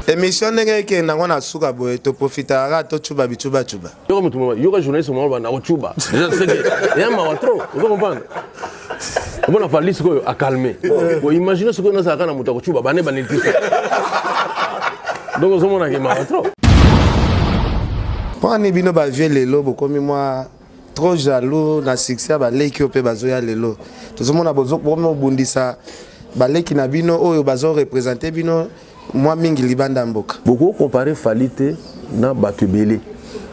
Émission ndenge ekende yango na suka boye, toprofitaka kaka tocuba bicubacuba. Yoka moto mama, yoka journaliste mama banda kocuba. Déjà c'est que ya mawa trop, ozo comprendre? Omona Fally sikoyo a calmer. Bo imagine sikoyo nazalaka na moto akocuba bane baneltisa. Donc ozomona ke mawa trop. Mpo ani bino bavie lelo bokomi mwa trop jaloux na succès ya baleki oyo mpe bazoya lelo. Tozomona bokomi obundisa baleki na bino oyo bazo représenter bino mwa mingi libanda mboka. Boko comparer Fally te na bato ebele.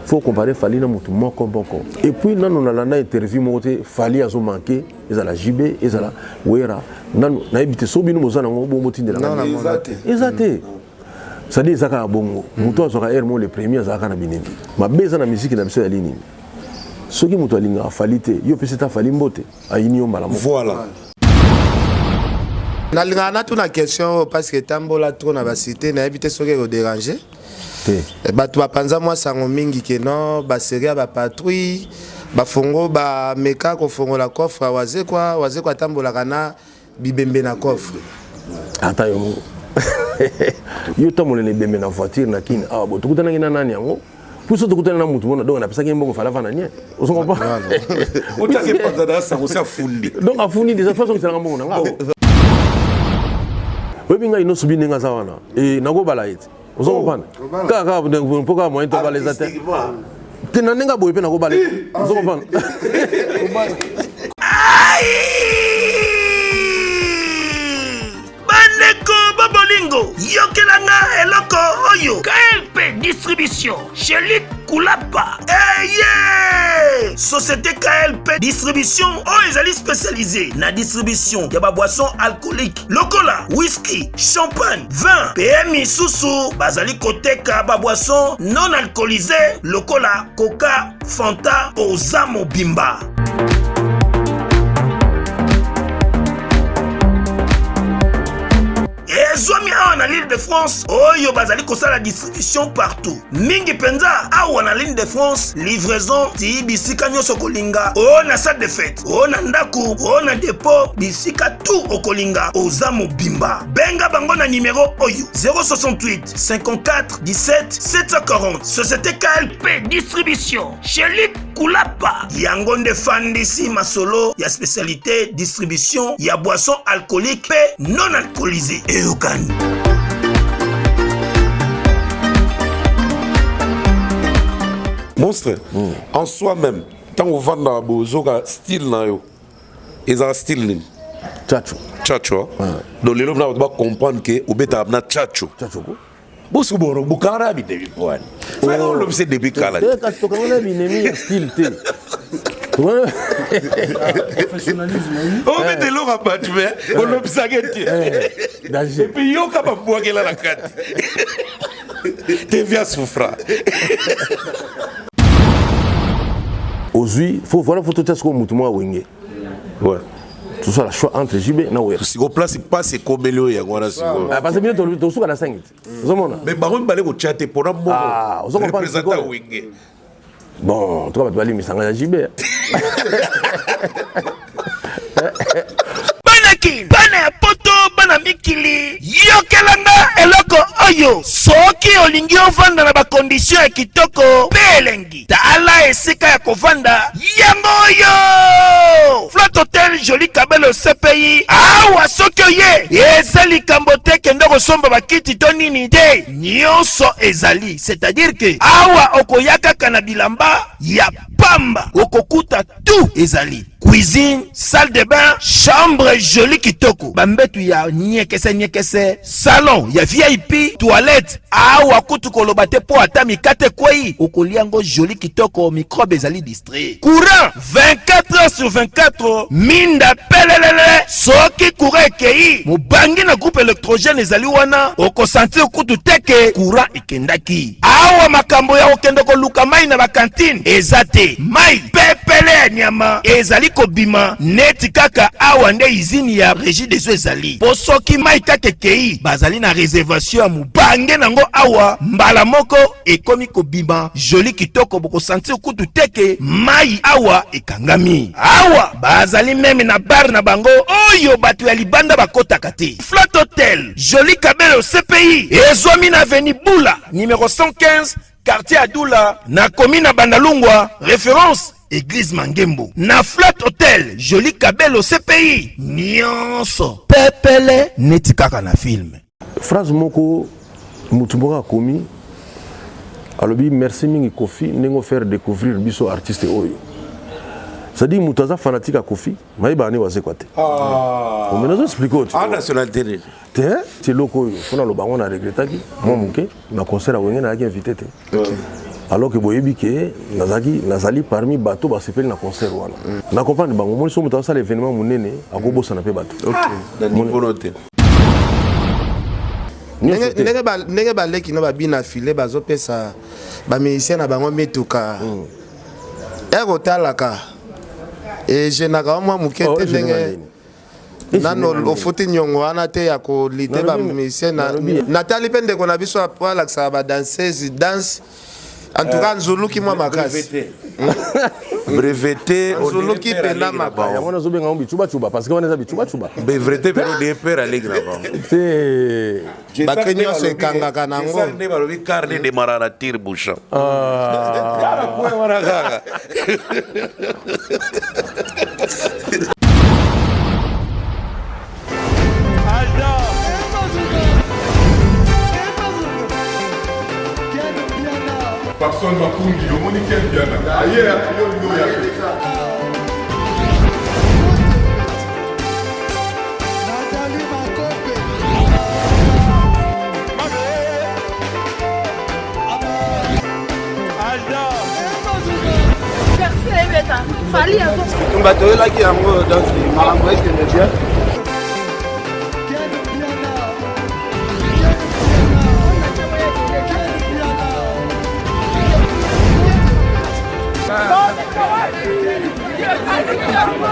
Faut comparer Fally na moto moko moko. Et puis nano nalanda interview moko te Fally azo manquer ezala JB ezala Wera nano nayebi te so bino boza nango bongo botindela ngai. Eza te. Eza te. C'est-à-dire eza kaka bongo. Moto azwaka air moko le premier azalaka na binemi. Mabe eza na musique na biso ya nini? Soki moto alingaka Fally te, yo pesi ta Fally mbote, ayini yo mbala moko. Voilà. Nalingaka natuna question oyo parce que etambola trop na basite, nayebi te soki ekoderange te. Bato bapanza mwa sango mingi ke non, baserie ya bapatrouille bafongo bameka kofongola coffre ya Wazekwa. Wazekwa atambolaka na bibembe na coffre. Ata yo moko yo tambola na ebembe na voiture na kini awa bo tokutanaki na nani yango puso tokutani na mutu mona donc napesaki ye mbongo fala fana nie ozo comprendre Otaki panza na sango si afundi. Donc afundi déjà façon kisalanga mbongo na nga oyebi ngai nyonso bi ndenge aza wana e nakobala ye te ozo comprendre kaka kaka mpo kaka moyen tobala eza te te na ndenge aboye mpe nakobala ye ozo comprendre. Bandeko bobolingo, yokela nga eloko oyo. KLP Distribution, chez Luc Kulapa. Eye! Société KLP Distribution oyo ezali spécialisée na distribution ya ba boissons alcooliques lokola whisky, champagne, vin pe misusu. Bazali koteka ba boissons non alcoolisées lokola coca, Fanta. Oza mobimba. Ezwami awa na l'Île de France oyo bazali kosala distribution partout, mingi mpenza awa na l'Île de France, livraison ti bisika nyonso okolinga, oyo na salle de fête, oyo na ndako, oyo na dépôt, bisika tout okolinga. Oza mobimba, benga bango na nimero oyo 068 54 17 740. Société KLP Distribution chez Luc Kulapa, yango nde fandisi masolo ya spécialité distribution ya boisson alcoolique pe non alcoolisée. Eyokani. Monstre, en soi-même, ntango ovandaka bozoka style na yo ezala style nini? Tchatcho. Tchatcho. Donc lelo na bato bacomprendre ke obetaka na tchatcho. Tchatcho ko. Bosi boro bokangana binemi wani frère, olobise depuis kala. Te, kasi tokangana binemi ya style te. Obeta eloko ya bato me olobisaka te. Danger. Et puis yoka babwakela na kati te via souffra. Ozwi faut voilà, faut totia sikoyo motu moko awenge. Ouais. Tosala choix entre JB na Wera. Siko place passe ekomeli oyo yango wana sikoyo. Ah, parce que bino tosuka na 5 te, ozomona. Mais bango mibale kotya te mpona Ah, ozo moko comprendre représentant sikoyo. Wenge. Bon, en tout cas bato balimbisanga ya JB. Bana Kin, bana ya poto, bana mikili, yokelanga eloko oyo. Soki olingi ovanda na bakondition ya kitoko mpe elengi, tala esika ya kovanda yango oyo. Flat Hotel Joli Kabelo CPI. Awa soki oye, eza likambo te kende kosomba bakiti to nini te, nyonso ezali. C'est-à-dire que awa okoya kaka na bilamba ya pamba, okokuta tout ezali. Cuisine, salle de bain, chambre jolie kitoko, bambetu ya nyekese nyekese, salon ya VIP, toilette. Awa kutu koloba te po ata mikate ekwei okolia yango jolie kitoko, microbe ezali distrait. Courant 24 heures sur 24, minda pelelele. Soki courant ekei, mobangi na groupe électrogène ezali wana, okosentir kutu te ke courant ekendaki. Awa makambo ya kokende koluka mai na bakantine eza te. Mai pepele ya nyama ezali. kobima neti kaka awa nde izini ya Regideso ezali mpo soki mai kaka ekei bazali na reservation ya mobange nango awa mbala moko ekomi kobima joli kitoko bokosentir kutu te ke mai awa ekangami awa bazali meme na bar na bango oyo bato ya libanda bakotaka te Flat Hotel Joli Kabelo CPI ezwami na avenue Bula numero 115 quartier Adula na commune ya Bandalungwa référence Église Mangembo na Flat Hotel Joli Kabelo CPI nyonso pepele neti kaka na film. Phrase moko mutu moko akomi alobi merci mingi Koffi ndenge faire découvrir biso artiste oyo. C'est-à-dire mutu aza fanatique ya Koffi, mayeba ne wazekwa te. Ah. Mais nazo expliquer oyo. Ah nationalité nini? Te, ti eloko oyo mpo naloba yango na regretaki mwa moke na concert ya Wenge nayaki invité te. Alors que boyebi ke nazalaki nazali parmi bato basepeli na concert wana. Na comprendre bango omoni so moto asala événement monene akobosana mpe bato. Na niveau no te. Ndenge baleki no babina file bazopesa bamusicien na bango mituka ya kotalaka egenaka mwa moke te ndenge nano ofuti niongo wana te ya kolite bamusicien. Natali mpe ndeko na biso po alakisaka badanseuse danse, en tout cas nzuluki mwa makasi. Breveté. Nzuluki mpena makasi. Yango nazobenga yango bicubacuba parce que wana eza bicubacuba. Breveté mpe ode père aleki na bango. Te. Bakri nyonso ekangaka nango. Nde balobi carne démarra na tire bouchon kaka kwe wana kaka. Papson Makungi, omoni Ken Mpiana aye yo yo ya Nathalie Makope. Bato oyelaki yango, donc makambo ekende bien. Ken Mpiana. Ken Mpiana. Ken Mpiana.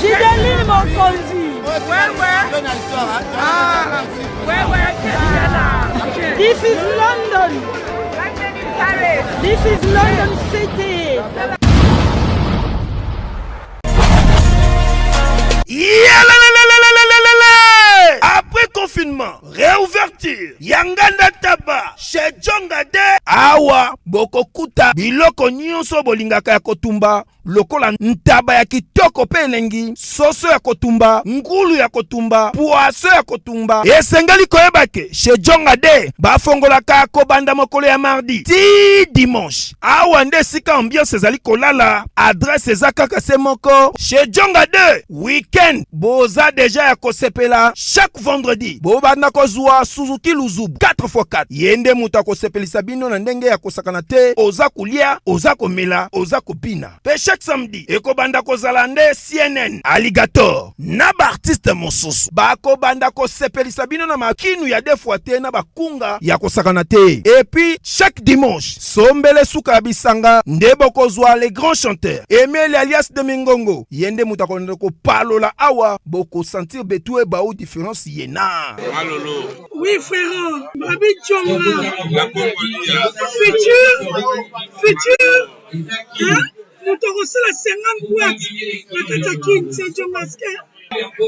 Gideline Mokonzi. This is London. This is London City. Yalalalalalalalala! Après confinement, réouverture ya Nganda Taba chez Jonga de awa bokokuta biloko nyonso bolingaka ya kotumba lokola ntaba ya kitoko mpe elengi, soso ya kotumba, ngulu ya kotumba, poisson ya kotumba. Esengeli koyeba ke chez Jonga de bafongolaka kobanda mokolo ya mardi ti dimanche. Awa nde esika ambiance ezali kolala. Adresse eza kaka se moko chez Jonga 2. Weekend boza deja ya kosepela. Chaque vendredi bobanda kozwa Suzuki Luzubu 4x4. Ye nde moto akosepelisa bino na ndenge ya kosakana te. Oza kolia, oza komela, oza kobina. Mpe chaque samedi ekobanda kozala nde CNN Alligator na baartiste mosusu bakobanda kosepelisa bino na makinu ya deux fois te na bakunga ya kosakana te. Et puis chaque dimanche sombele suka ya bisanga nde bokozwa les grands chanteurs Emile alias de Mingongo. Ye nde moto akolanda kopalola awa, bokosentir betu ebau différence yena. Oui, frérot, Babi Djonga. Futur, futur, hein? Moto akosala 50 boîte na kati ya Kin, c'est Djonga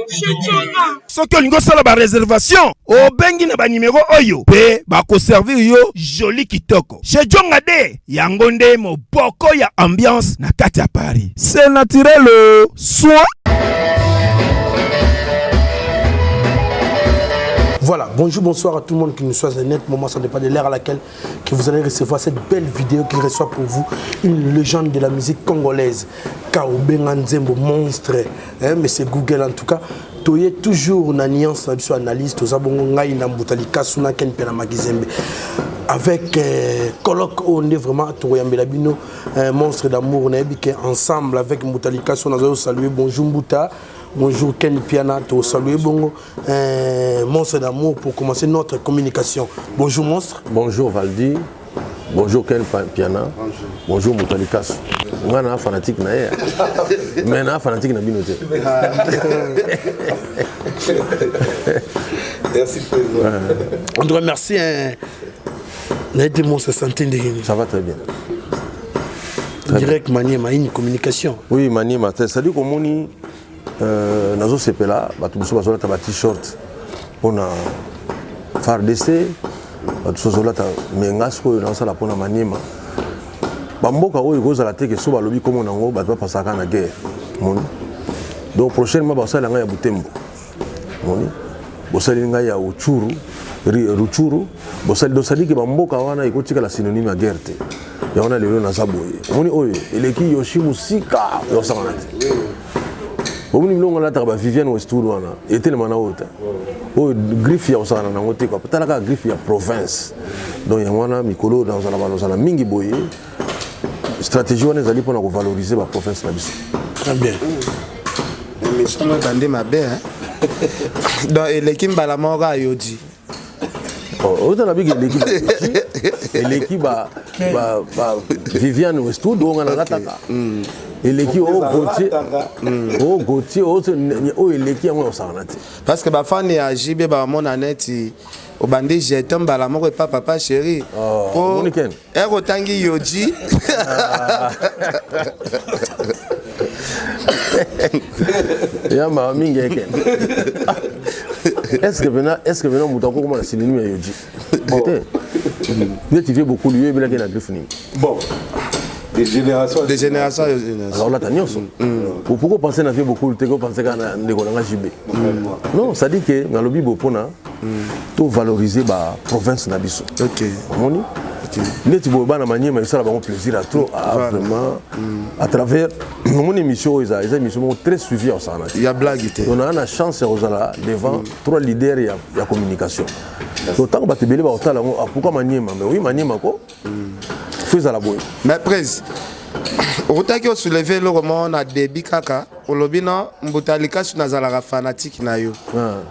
chez Djonga. Soki olingi osala bareservation, obengi na banimero oyo mpe bakoservir yo joli kitoko chez Jonga de. Yango nde moboko ya ambiance na kati ya Paris. C'est naturel soin. Voilà, bonjour, bonsoir à tout le monde qui nous soit un net moment, ça dépend de l'heure à laquelle que vous allez recevoir cette belle vidéo qui reçoit pour vous une légende de la musique congolaise, Kaobenga Nzembo, monstre, hein, mais c'est Google en tout cas. Toye toujours na nuance na biso analyse, toza bongo ngai na mbuta likasu na Ken Pena Makizembe. Avec colloque on est vraiment toyambela bino monstre d'amour na yebi ensemble avec mbuta likasu na saluer. Bonjour Mbuta, bonjour Ken Piana, to saluer bongo monstre d'amour pour commencer notre communication. Bonjour monstre. Bonjour Valdi. Bonjour Ken Piana. Bonjour, bonjour Moutalikas. Nga na fanatique na ye. Mais na fanatique na bino te. Merci président. En tout cas, merci. Hein. Naïté mon santé Ça va très bien. Très Direct Maniema, une communication. Oui, Maniema, c'est-à-dire qu'on moni euh, nazo sepela bato mosusu bazolata ba t-shirt mpona FARDC bato mosusu bazolata me nga sikoyo nazosala mpona Maniema bamboka oyo ekozala te ke so balobi kombo na yango bato bapasaka na guerre moni donc prochainement basala ngai ya Butembo moni bosali ngai ya Uchuru Ruchuru bosali donc c'est-à-dire ke bamboka wana ekotikala synonyme ya guerre te yango wana lelo naza boye omoni oyo eleki Yoshi mosika yosangana te omoni bilongo alataka ba Viviane Westwood wana etelema na oyo te oyo griffe ya kosangana nango te kua tala kaka griffe ya province donc yango wana mikolo nazala banozala mingi boye stratégie wana ezali mpona kovaloriser baprovince na biso. Très bien. Émission ebandi mabe donc eleki mbala moko ayodi ota na biki eleki eleki ba ba Viviane Westwood oyo nga nalataka eleki o Gauthier o Gauthier oyo eleki yango osakana te parce que bafani ya JB bamona neti obandi jeton mbala moko epa papa chéri po ere otangi yoji ya mawa mingi eke est ce que pena est ce que pena moto akokoma na synonyme ya yoji te neti vie bokulu yo oyebelaki na griffe nini? Bon, de génération de génération en génération aolata nyonso. Pourquoi penser na vie bokulu te ko penser kaka na ndeko na nga JB? Non, c'est à dire que nalobi bo mpona to valoriser ba province na biso. Omoni neti boye bana Maniema esala bango plaisir à trop ah, vraiment à travers omoni émission oyo eza émission moko très suivi ya kosala na te ya blague te. On a na chance ya kozala devant trois leaders ya communication. Donc ntango bato ebele bakotala yango, ah, pourquoi Maniema? Mais oui, Maniema ko faut ezala boye. Mais prese okutaki osoulever eloko moko na début kaka olobi no mbuta likasu nazalaka fanatique na yo.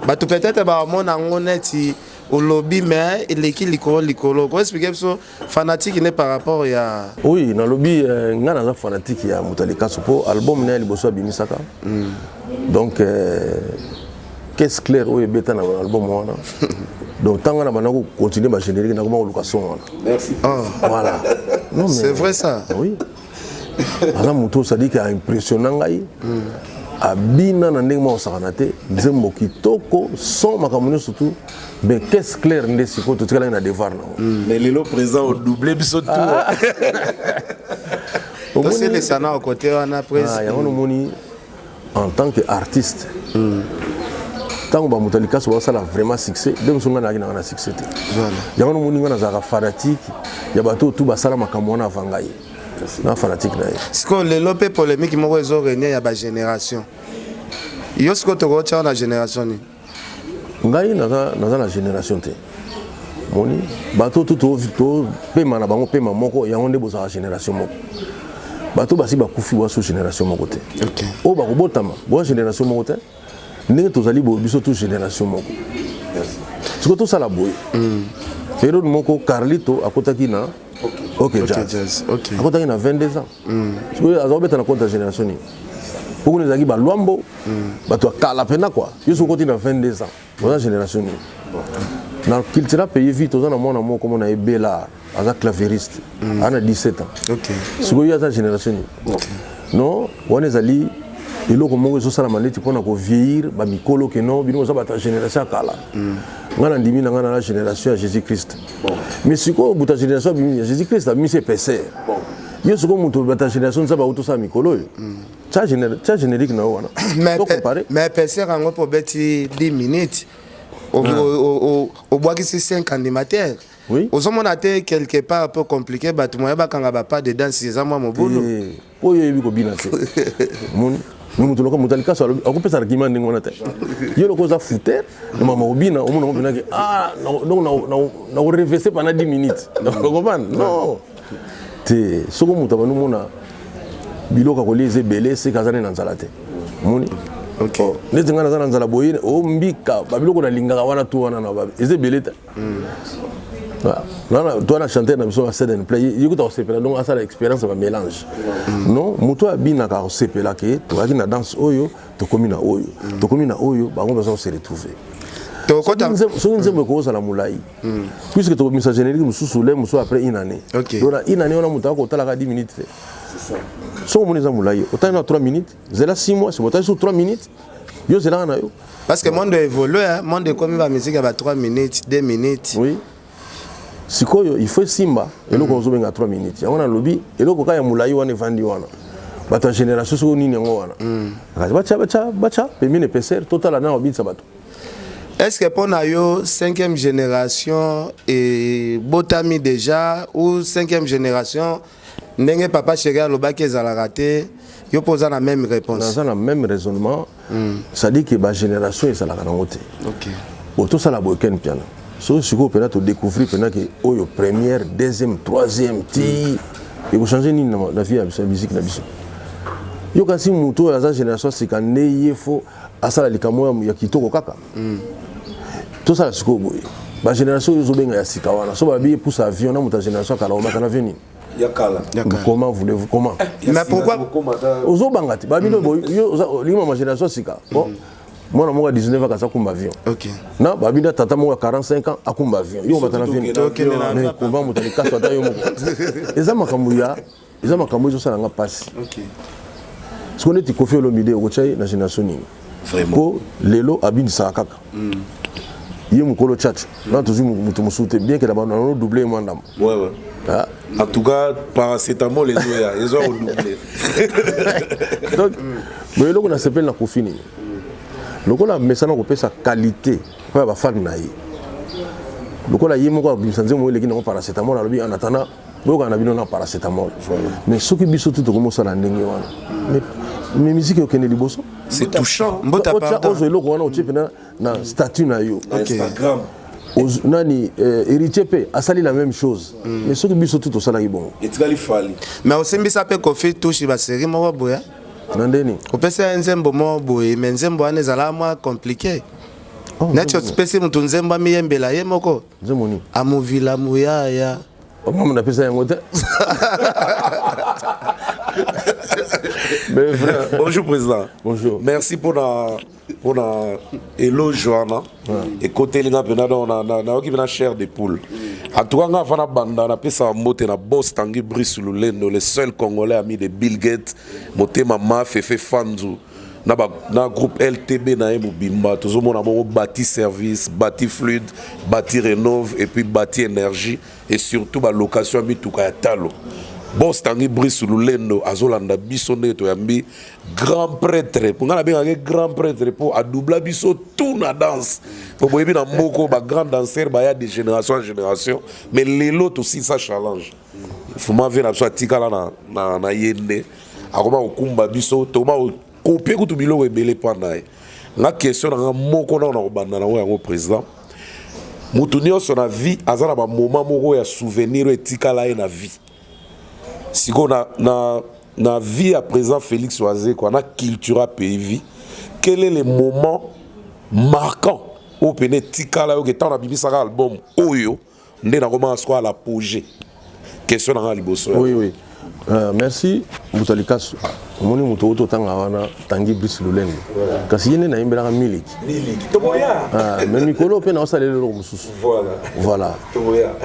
Bato peut-être baomona yango neti olobi mais eleki likolo likolo. Koexpliquer biso fanatique ne par rapport ya Oui, nalobi nga naza fanatique ya moto ya likasu mpo album na ya liboso abimisaka. Donc caisse claire oyo ebeta na album wana, donc ntango na banda kocontinue bagénérique nakoma koluka son wana. Merci. Voilà. Non, mais c'est vrai ça. Oui, aza moto c'est-à-dire que aimpressionna ngai, abina na ndenge moko osakana te, nzembo kitoko, son makambo nyonso tout. Mais caisse claire nde sikoyo totikalaki na devoir nango. Mais lelo présent odouble biso tout. Toselesa na okote wana prese. Yango nomoni en tant que artiste, ntango bamoto ya likaso basala vraiment succès nde mosu ngai nayaki nanga na succès te. Yango nomoni ngai nazalaka fanatique ya bato oyo tu basala makambo wana avant ngai, na fanatique na ye. Sikoyo lelo mpe polémique moko ezoregne ya bagénération. Yo sikoyo tokotya na génération nini? Ngai naza na génération te. Moni bato tu topema na bango pema moko, yango nde bozalaka génération moko. Bato basi bakufi boa so génération moko te. Oyo bakobotama boa génération moko te. Ndenge tozali boye biso tu génération moko. Sikoyo tosala boye, période moko Carlito akotaki na OK Jazz, akotaki na 22 ans. Sikoyo aza kobeta na compte ya génération nini? Po kuna ezalaki balwambo, bato ya kala mpena kua. Yo soki okoti na 22 ans, oza génération nini? Na Cultura Pays Vie toza na mwana moko mona ye Belar, aza clavieriste, aza na 17 ans. Sikoyo ye aza génération nini? Non, wana ezali eloko moko ezosalama neti mpona kovieillir bamikolo ke non, bino boza bato ya génération ya kala. Ngai na ndimi na ngai na génération ya Jésus Christ. Mais sikoyo buta génération ya Jésus Christ abimisi épaisseur. Yo sikoyo moto bato ya génération nzambe auti osala mikolo oyo, tia générique na yo wana. Mais épaisseur yango mpo obeti 10 minutes, obwakisi 5 animateurs. Oui. Ozomona te quelque part un peu compliqué, bato moya bakanga bapas de danse eza mwa mobulu. Oyo oyebi kobina te. Moni mais moto loka moto alikaso alobi akopesa argument ndenge wana te. Yo loko oza fouter na mama kobina, omona ngo mpena ke ah donc nakorevese pendant 10 minutes, okomprendre? Non te, soki moto abandi omona biloko akolia eza ebele, seka aza nde na nzala te. Omoni neti ngai naza na nzala boye, o mbika babiloko nalingaka wana tu wana na eza ebele te. Toi na chanteur na biso ba and play, ye kuta kosepela, donc asala expérience ya bamélange. Non, moto abinaka akosepela ke tokaki na danse oyo, tokomi na oyo, tokomi na oyo, bango baza kose retrouver. Soki nzembo ekozala molai, puisque tokobimisa générique mosusu le mosusu après une année, donc na une année wana moto akotalaka 10 minutes te. Soki omoni eza molai, otali na 3 minutes, zela 6 mois, sima otali so 3 minutes, yo zelaka na yo. Parce que monde évolue, hein? Monde ekomi bamusique ya ba 3 minutes, 2 minutes. Oui, sikoyo il faut esimba eloko ozobenga 3 minutes. Yango nalobi, eloko kaka ya molai wana evandi wana, bato ya génération soki nini yango wana, kasi batya batya batya pembeni épaisseur, totala na babinisa bato. Est ce que mpo na yo, cinquième génération ebotami déjà ou cinquième génération ndenge papa chéri alobaki ezalaka te? Yo mpo oza na même réponse? Naza na même raisonnement, c'est-à-dire que bagénération ezalaka nango te. Bon, tosala boye, Ken Piana, soki sikoyo mpena todécouvrir mpena ke oyo première, deuxième, troisième ti ekochange nini na vie ya biso ya musique na biso? Yo kasi moto oyo aza génération sika nde ye fo asala likambo ya kitoko kaka. Tosala sikoyo boye, bagénération oyo ozobenga ya sika wana, so babi epusa avion na moto ya génération ya kala, omata na avion nini? Ya kala. Comment voulez-vous, comment? Mais pourquoi? Ozobanga te, babino olingi mama génération ya sika. Bon, mwana moko ya 19 ans aza kumba avion na babino tata moko ya 45 ans akumba avion, yo omata na avion? Mais kumba moto alikaso ata yo moko. Eza makambo ya, eza makambo ezosala nga mpasi. Siko neti Kofi Olomide, okotya ye na génération nini? Mpo lelo abinisaka kaka ye mokolo tchatcho na tozwi moto mosusu te, bien ke na banano double ye mwa ndambo. Ouais. Ah. En tout cas, paracétamol ezoya, ezoya kodouble. Donc mais eloko nasepeli na Kofi nini? Lokola mesana kopesa qualité mpo ya bafane na ye, lokola ye moko abimisa nzembo oyo eleki nango paracétamol, alobi en attendant boyokana na bino na paracétamol. Mais soki biso tu tokomosala ndenge wana, mais musique ekokende liboso. C'est touchant. Mbota. Otya pardon. ozwa eloko wana, otie mpena na statut na yo. Instagram. Nani, héritier mpe asali la même chose. Mais soki biso tu tosalaki bongo. Etikali Fali. Mais osimbisa mpe Kofi touche basérie moko boye. Na ndeni? Opesa ye nzembo moko boye, mais nzembo wana ezalaka mwa compliqué. Oh, neti nzembo. opesi motu nzembo amiyembela ye moko. Nzembo nini? Amuvila muyaya. Mama napesa yango te. Mais vrai. Bonjour président. Bonjour. Merci pour na éloge wana. Ekoteli nga mpena, donc nayoki mpena chair de poule. En tout cas nga afana banda napesaka mbote na boss Tangi Brice Lulendo, le seul Congolais ami de Bill Gates, motema ma Fefe Fanzu na groupe LTB na ye mobimba. Tozomona bongo Bati Service, Bati Fluide, Bati Rénove et puis Bati Énergie et surtout balocation ya mituka ya talo. Boss Tangi Brice Lulendo azolanda biso ndenge toyambi grand prêtre. Mpo ngai nabengaki grand prêtre mpo adoubla biso tout na danse, mpo boyebi na moko bagrand danseur baya de génération en génération, mais lelo tosilisa challenge. Fuma ve na biso atikala na ye nde akoma kokumba biso, tokoma kokopie kutu biloko ebele mpa na ye. Nga question na nga moko nao na kobanda nango yango, président: motu nyonso na vie aza na bamoment moko ya souvenir oyo etikala ye na vie. Sikoyo na vie ya président Félix Wazekwa na Cultura Pays Vie, quel est le moment marquant oyo pene etikala yo ke ntango nabimisaka album oyo nde nakomaka sikoyo à l'apogée? Question na nga liboso. Oui. Merci moto ya likasu. Omoni moto oyo totanga wana, Tangi Brice Lulendo, kasi ye nde nayembelaka miliki. Ah, mais mikolo mpe naosalela eloko mosusu. Voilà,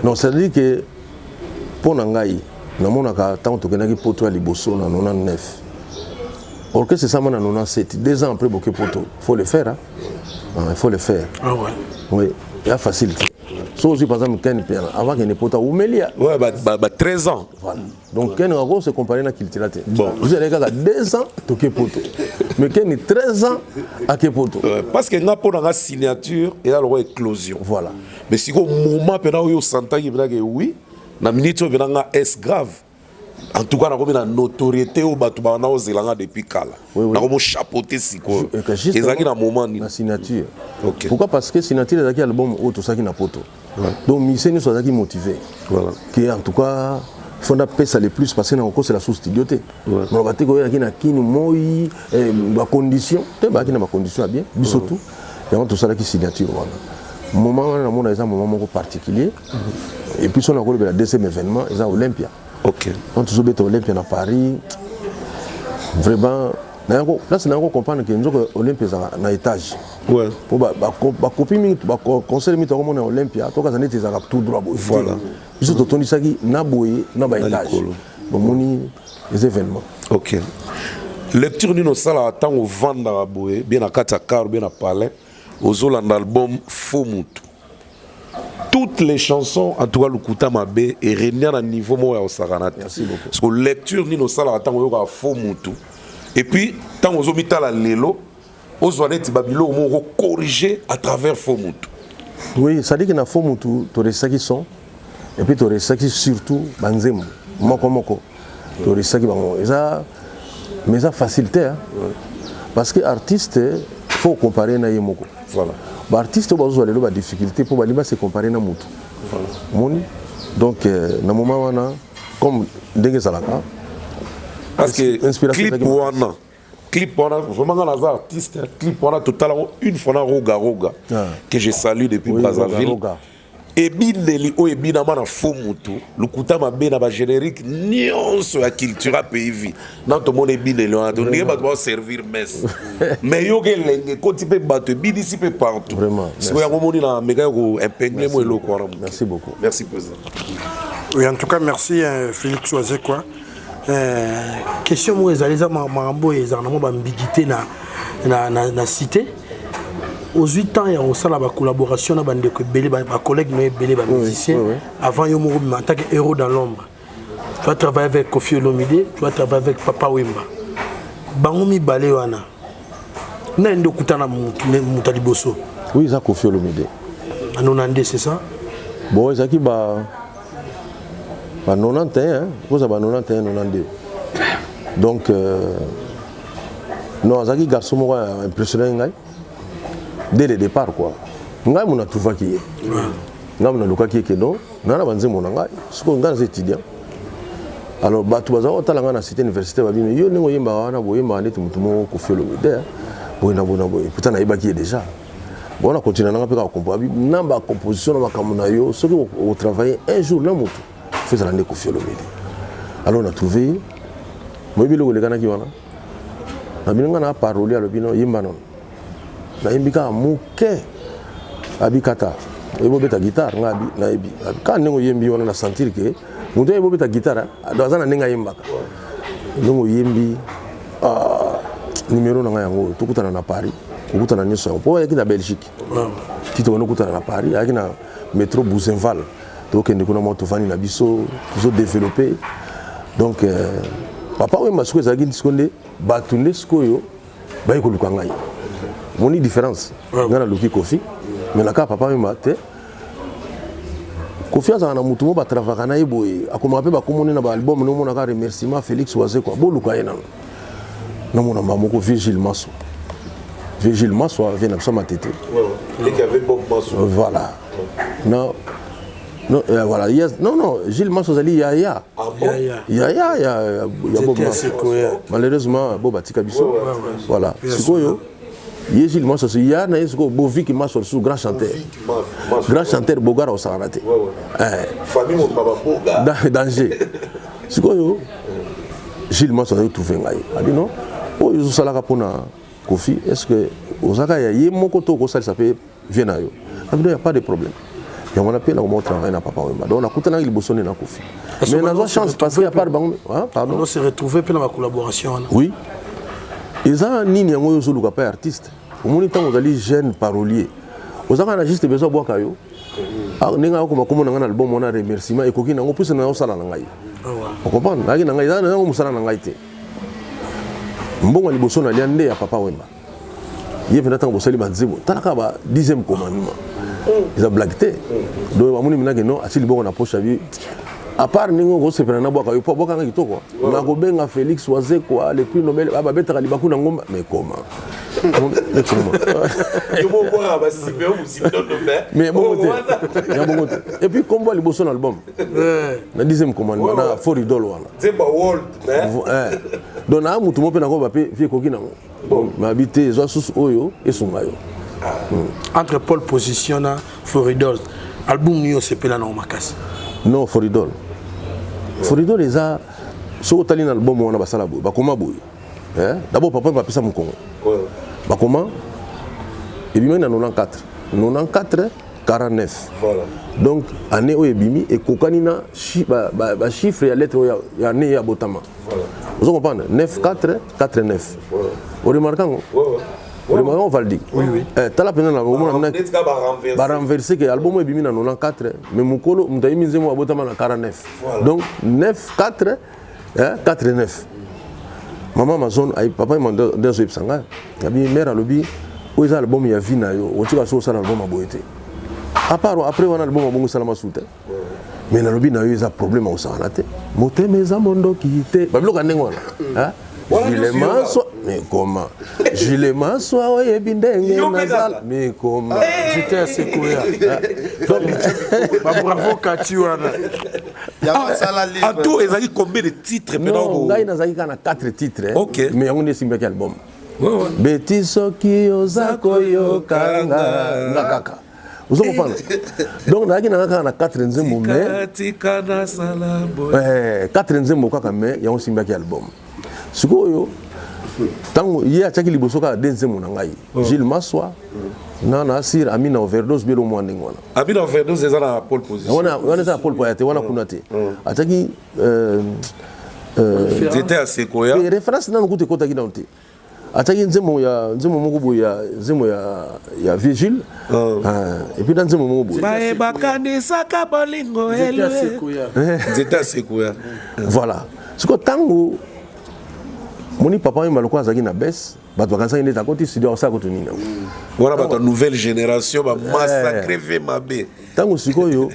non, c'est à dire que mpo na ngai namonaka ntango tokendaki poto ya liboso na 99, orchestre esama na 97, 2 ans après boke poto, faut le faire, hein? Ah, il faut le faire. Ah ouais. Oui, ya facile te. So ozwi par exemple Ken Piana, avant kende poto awumeli ya Ouais, ba 13 ans. Voilà. Donc Ken ako se comparer na Cultura te. Bon. Vous allez kaka 2 ans toke poto. Mais Ken 13 ans ake poto. Parce que nga mpo na nga signature eza lokola éclosion. Voilà. Mais sikoyo moment mpena oyo osantaki mpena ke oui, na minute oyo mpena nga est grave, en tout cas nakomi na notoriété oyo bato banda ozela nga depuis kala, nakomi ochapeauté sikoyo, ezalaki na moment nini? Na signature. Ok. Pourquoi? Parce que signature ezalaki album oyo tosalaki na poto. Donc musicien nyonso azalaki motivé. Que en tout cas faut napesa le plus, parce que nakokosela sous studio te. Maloba te koyelaki na kini moi bacondition te, bayaki na bacondition ya bien, biso tout yango tosalaki signature wana. Moment wana namona eza moment moko particulier. Et puis so nakolobela deuxième événement eza Olympia. Ok. Donc tozobeta Olympia na Paris. Vraiment nayako place nayako comprendre que nzoko Olympia ezalaka na étage. Ouais. Po ba ba ba copie mingi ba concert mingi tokomona Olympia tokaza neti ezalaka tout droit boye. Voilà. Biso totondisaki na boye na ba étage. Bomoni les événements. Ok. Lecture nini osalaka ntango ovandaka boye bien na kati ya car bien na palais ozolanda album faux mutu toutes les chansons en tout cas lokuta mabe erenia na niveau moko ya kosakana te parce que lecture nini osalaka ntango oyokaka faux mutu et puis ntango ozomitala lelo ozwa neti babiloko moko corriger à travers faux mutu. Oui, c'est à dire que na faux mutu toresaki son et puis toresaki surtout banzembo moko moko toresaki bango eza mais eza facile te hein? Ouais. Parce que artiste faut comparer na ye moko. Voilà. Ba artiste oyo bazozwa lelo ba difficulté mpo balingi ba se comparer na mutu. Voilà. Omoni donc euh, na moment wana comme ndenge ezalaka parce que inspiration clip wana clip wana vraiment nga naza artiste clip wana totala yango une fois na roga roga ah. Que je salue depuis oui, Brazzaville roga, roga. Ebineli oyo ebinama na faux mutu lokuta mabe na bagénérique nyonso ya cultura pays vie na tomona ebineli wana to ndenge bato baoservir messe mais yoka elenge ekoti mpe bato ebinisi mpe partout sikoyo yango omoni na meka ya koimpengle mo eloko wana. Merci beaucoup. Merci président. Oui, en tout cas, merci euh, Félix Wazekwa. Euh, question moko ezali eza makambo oyo ezalaka na mwa bambigité na, na, na, na cité ozwi temps ya kosala bacollaboration na bandeko ebele bacollègue no ebele bamusicien oui, oui, oui. Avant yo moko bima en tant que héros dans l'ombre, tu vas travailler avec Koffi Olomide, tu vas travailler avec Papa Wemba. Bango mibale wana na nde okutana moto ya liboso? Oui, eza Koffi Olomide. Na 92, c'est ça? Bon, ezalaki ba ba 91, koza ba 91 92. Donc euh, non, azalaki garçon moko impressionné ngai dès le départ quoi. Ngai mo natrouvaki ye, ngai mo nalukaki ye ke non, naa na banzembo na ngai. Sikoyo ngai naza étudiant, alors bato bazala kotala ngai na cité université, babimi yo ndenge oyembaka wana, boyembaka neti motu moko Koffi Olomide, boye na boye na boye. Pourtant nayebaki ye déjà. Bon, na continue nanga mpe kaka kompo na bacomposition na makambo na yo. Soki otravaille un jour na motu, fo ezala nde Koffi Olomide. Alors na trouve ye, moyebi eloko elekanaki wana na bino, ngai na paroli, alobi no yemba nono. Nayembi kaka moke, abi kata oyebi obeta guitare. Ngai abi nayebi kaka ndenge oyembi wana, na sentir ke moto oyebi obeta guitare aza na ndenge ayembaka ndenge oyembi. Ah, numéro na ngai yango, tokutana na Paris, kokutana nyonso yango mpo ayaki na Belgique ti tobanda okutana na Paris, ayaki na métro Bouzenval, tokende kuna mwa tovandi na biso tozodéveloppe. Donc euh, Papa Wemba sikoyo ezalaki sikoyo nde bato nde sikoyo baye koluka ngai. Moni différence, ngai naluki Koffi, mais na kaka Papa Wemba te. Koffi azalaka na motu mo batravaka na ye boye, akomaka mpe bakomoni na baalbum nomonaka remerciement Félix Wazekwa, boluka ye nano. Namona mbaa moko Virgile Maso, Virgile Maso avie na biso Matete. Voilà, non non, euh, voilà. Yes, non, non, Gilles Masso azali yaya. Ah bon? Yaya, ya, ya, ya Bob Masso. Malheureusement, Bob atika biso. Voilà. Sikoyo, ye Gilles Masso, ya na ye sikoyo Boviki Masso, lisusu grand chanteur. Grand chanteur Bogara osakana te. Famille mobimba baboga. Danger. Sikoyo, Gilles Masso azali trouve ngai. Abi non, oyo ozosalaka mpona Koffi, est-ce que ozalaka ya ye moko to okosalisa mpe vie na yo? Abi non, y a pas de problème. Yango wana mpe nakoma otravaille na Papa Wemba. Donc nakutanaki liboso nde na Koffi, mais nazwa chance parce que à part bango, pardon, on se retrouver mpe na bacollaboration wana. Oui, eza nini yango oyo ozoluka mpe artiste. Omoni ntango ozali jeune parolier, ozalaka na juste besoin abwaka yo ndenge akokoma komona ngai na album wana, remerciement ekoki nango puise na osala na ngai. Ocomprendre, nayaki na ngai, eza nango mosala na ngai te. Mbongo ya liboso nalia nde ya Papa Wemba. Ye mpenza ntango bosali banzembo, tala kaka ba dixième commandement, eza blague te. Donc bamoni minake non, ati liboko na poche, abi à part ndenge okosepela na bwaka yo mpo abwakanga kitoko, nakobenga Félix Wazekwa le prix Nobel babetaka libaku na ngomba. Mais comment, mais comment, mais bongo te, ya bongo te. Et puis kombo ya liboso na album na dixième commandement na for idole wana. Donc naa motu mo mpe nakoba mpe vie ekoki nango mabi te, ezwa susu oyo esunga yo. Entre Paul position na Foridol, album nini osepela nango makasi? Non, Foridol, Foridol eza, soki otali na album wana, basala boye, bakoma boye. Eh? D'abord papa bapesa mokongo, bakoma ebimaki na 94, 94 49. Voilà. Donc année oyo ebimi ekokani na bachiffre ya lettre oyo ya année ya botama. Ozo comprendre? 9 4 4 9. Oremarque yango, oremarque yango, Valdi? Oui. Eh, tala mpenza na omona Neti kaka barenverse. Barenverse ke album oyo ebimi na 94, mais mokolo moto ayemi nzembo abotama na 49. Donc 9 4 4 9. Mama Amazon ayi, papa nde azoyebisa ngai, abi mare alobi oyo eza album ya vie na yo, otika so osala album ya boye te. À part après wana, album abongo esalama su te. Mais nalobi na yo, eza problème akosakana te, motema eza mondoki te, babiloko ya ndenge wana. Hein? Wana nyonso Gile Maswa, mais comment Gile Maswa oyebi ndenge Yo mpe nazala kaka. mais comment Nzete ya sekoya, babravo kati wana. En tout ezalaki combien de titres mpena? Non, ngai nazalaki kaka na 4 titres. Mais yango nde esimbaki album. Beti soki oza koyoka nga, nga kaka, oza comprendre? Donc nazalaki nanga kaka na 4 nzembo, mais tika nasala boye. 4 nzembo kaka, mais yango esimbaki album. Sikoyo ntango ye atiaki liboso kaka de nzembo na ngai, Gilles Maswa na asir ami na overdose belo mwa ndenge wana. Abi na overdose eza na pole position. Wana eza na pole poya te, wana kuna te, atiaki nzete ya sekoya. Référence nanu kutu ekotaki nanu te. Atiaki nzembo ya nzembo moko boye ya nzembo ya Vigile. Et puis na nzembo moko boye. Bayebakanisaka bolingo. Nzete ya elwe sekoya. Nzete ya sekoya. Voilà, sikoyo ntango moni papa Wemba lokola azalaki na bese, bato bakanisaki ndeti akoti studio akosala kutu nini yango. Wana bato ya nouvelle génération bamassacre ve mabe. Ntango sikoyo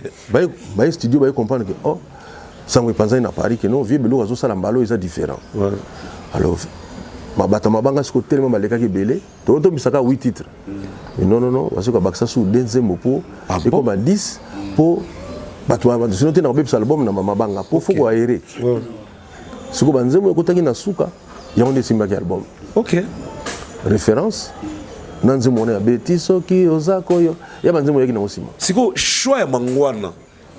baye studio, baye comprendre ke oh, sango epanzani na Paris ke non, vieux biloko azosala mbala oyo eza différent. Alors bato ya mabanga sikoyo telema balekaki ebele, toyotombisaka 8 titres. Mais non, non, non, basoki babakisa su de nzembo mpo ekoma 10, mpo bato sino te na kobebisa album na mabanga, mpo fo koaere. Sikoyo banzembo ekotaki na suka, yango nde esimbaki album. Référence na nzembo wana ya beti soki oza koyo ya banzembo eyaki nango nsima. Sikoyo choix ya mangwana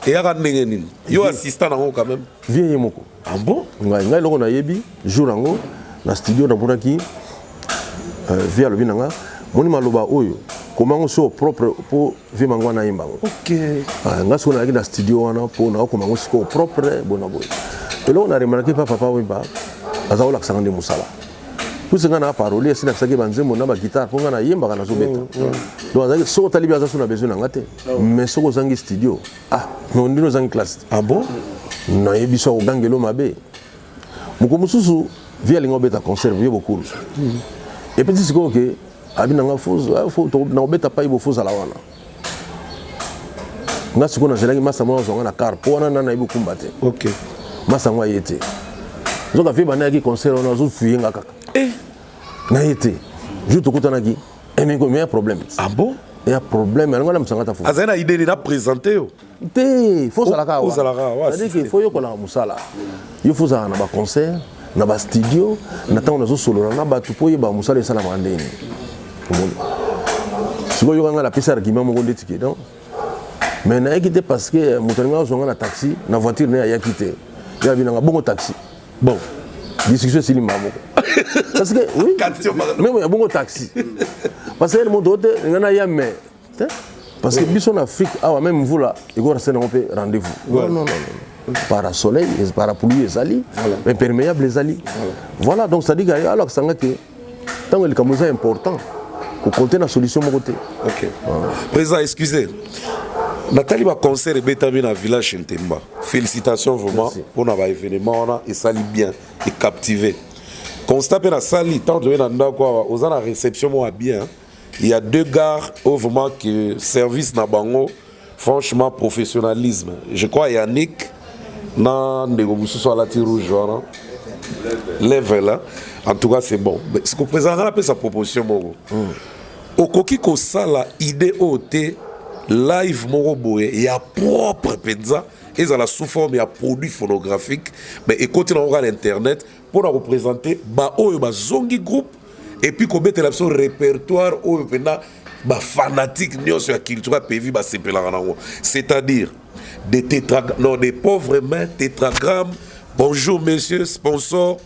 eyaka ndenge nini? Yo assistant nango quand même. Vieux ye moko. Ah bon? Ngai eloko nayebi, jour yango na studio namonaki vieux alobi na nga: moni maloba oyo, komango sio propre mpo vieux mango wana ayemba yango. Ah, nga sikoyo nayaki na studio wana mpo naokoma yango sikoyo propre bona boye. Eloko na remarke pa papa Wemba, aza kolakisanga nde mosala puise ngai na parolier, esi nakisaki banzembo na baguitare mpo ngai nayembaka, nazobeta. Donc azalaki, soki otali bi aza so na besoin na nga te, mais soki ozangi studio, ah mais ondini ozangi classe te. Ah bon? Nayebi so akogangelo mabe. Moko mosusu vieux alingi obeta concert, vieux bokulu epeti sikoyo ke abi nanga na kobeta pai bo fozala wana. Nga sikoyo nazelaki masa moko azwanga na car, mpo wana nana nayebi okumba te. Masa yango aye te, nzoka vieux banda ayaki concert wana, azofuye nga kaka na ye te. Jour tokutanaki, mais ya problème. Ah bon? Ya problème, alingo alamusanga ta fo. Azali na idée nini na présente yo? Te, fo ozalaka awa. Ozalaka awa. C'est-à-dire que fo yokolaka mosala, yo fo ozalaka na baconcert, na bastudio, na ntango nazosolola na bato mpo oyeba mosala esalamaka ndenge nini. Omoni sikoyo, yoka ngai napesi argument moko ndeti ke donc, mais nayaki te parce que moto alingi azwa nga na taxi, na voiture naye, ayaki te. Ye abi nanga bongo taxi. Bon, discussion esili mbala moko parce que oui, même ya bongo taxi, parce que moto te nga naya, mais te parce que biso na Afrique awa, même mvula ekorasa nango mpe rendez-vous. Non, non, non, non, parasoleil, parapluie ezali, imperméable ezali. Voilà, donc c'est à dire que alakisanga ke ntango likambo eza important, kokonte na solution moko te. Ok, président, excusez, natali baconcert ebetami na village Ntemba. Félicitations vraiment mpona baévénement wana, esali bien, ecaptive. Constat mpe nasali ntango toye na ndako awa, oza na réception moko ya bien. Il y a deux gars oyo vraiment que service na bango, franchement, professionnalisme. Je crois Yannick na ndeko mosusu alati rouge wana, level hein. En tout cas c'est bon. Mais ce que président nga napesa proposition moko, okoki kosala idée oyo te, live moko boye ya propre mpenza, ezala sous forme ya produit phonographique, mais ekoti nango kaka na internet mpona koprésente baoyo bazongi groupe, et puis kobetela biso répertoire oyo mpenza. Ba fanatique nyonso ya culture ya basepelaka nango, c'est-à-dire des tétra, non, des pauvres mains, tétragramme, bonjour monsieur sponsor,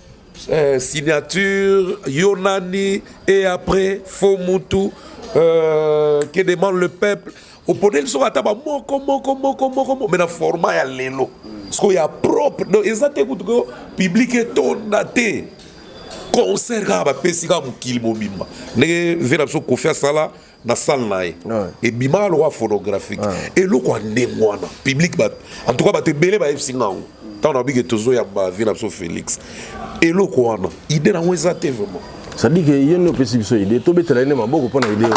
signature, yonani, et après faux mutu, que demande le peuple. Oponeli soki ata bamoko moko moko moko moko, mais na format ya lelo sikoyo ya propre. Donc eza te kutu ko public etonda te, concert kaka bapesi kaka mokili mobimba, ndenge ve na biso Kofi asala na salle na ye, ebimaka lokwa phonographique. Eloko ya ndenge wana, public, en tout cas bato ebele bayebisi nga yango ntango na bike tozoyamba ve na biso Félix. Eloko wana, idée nango eza te vraiment. C'est-à-dire que ye nde opesi biso idée, tobetela ye nde maboko mpo na idée oyo.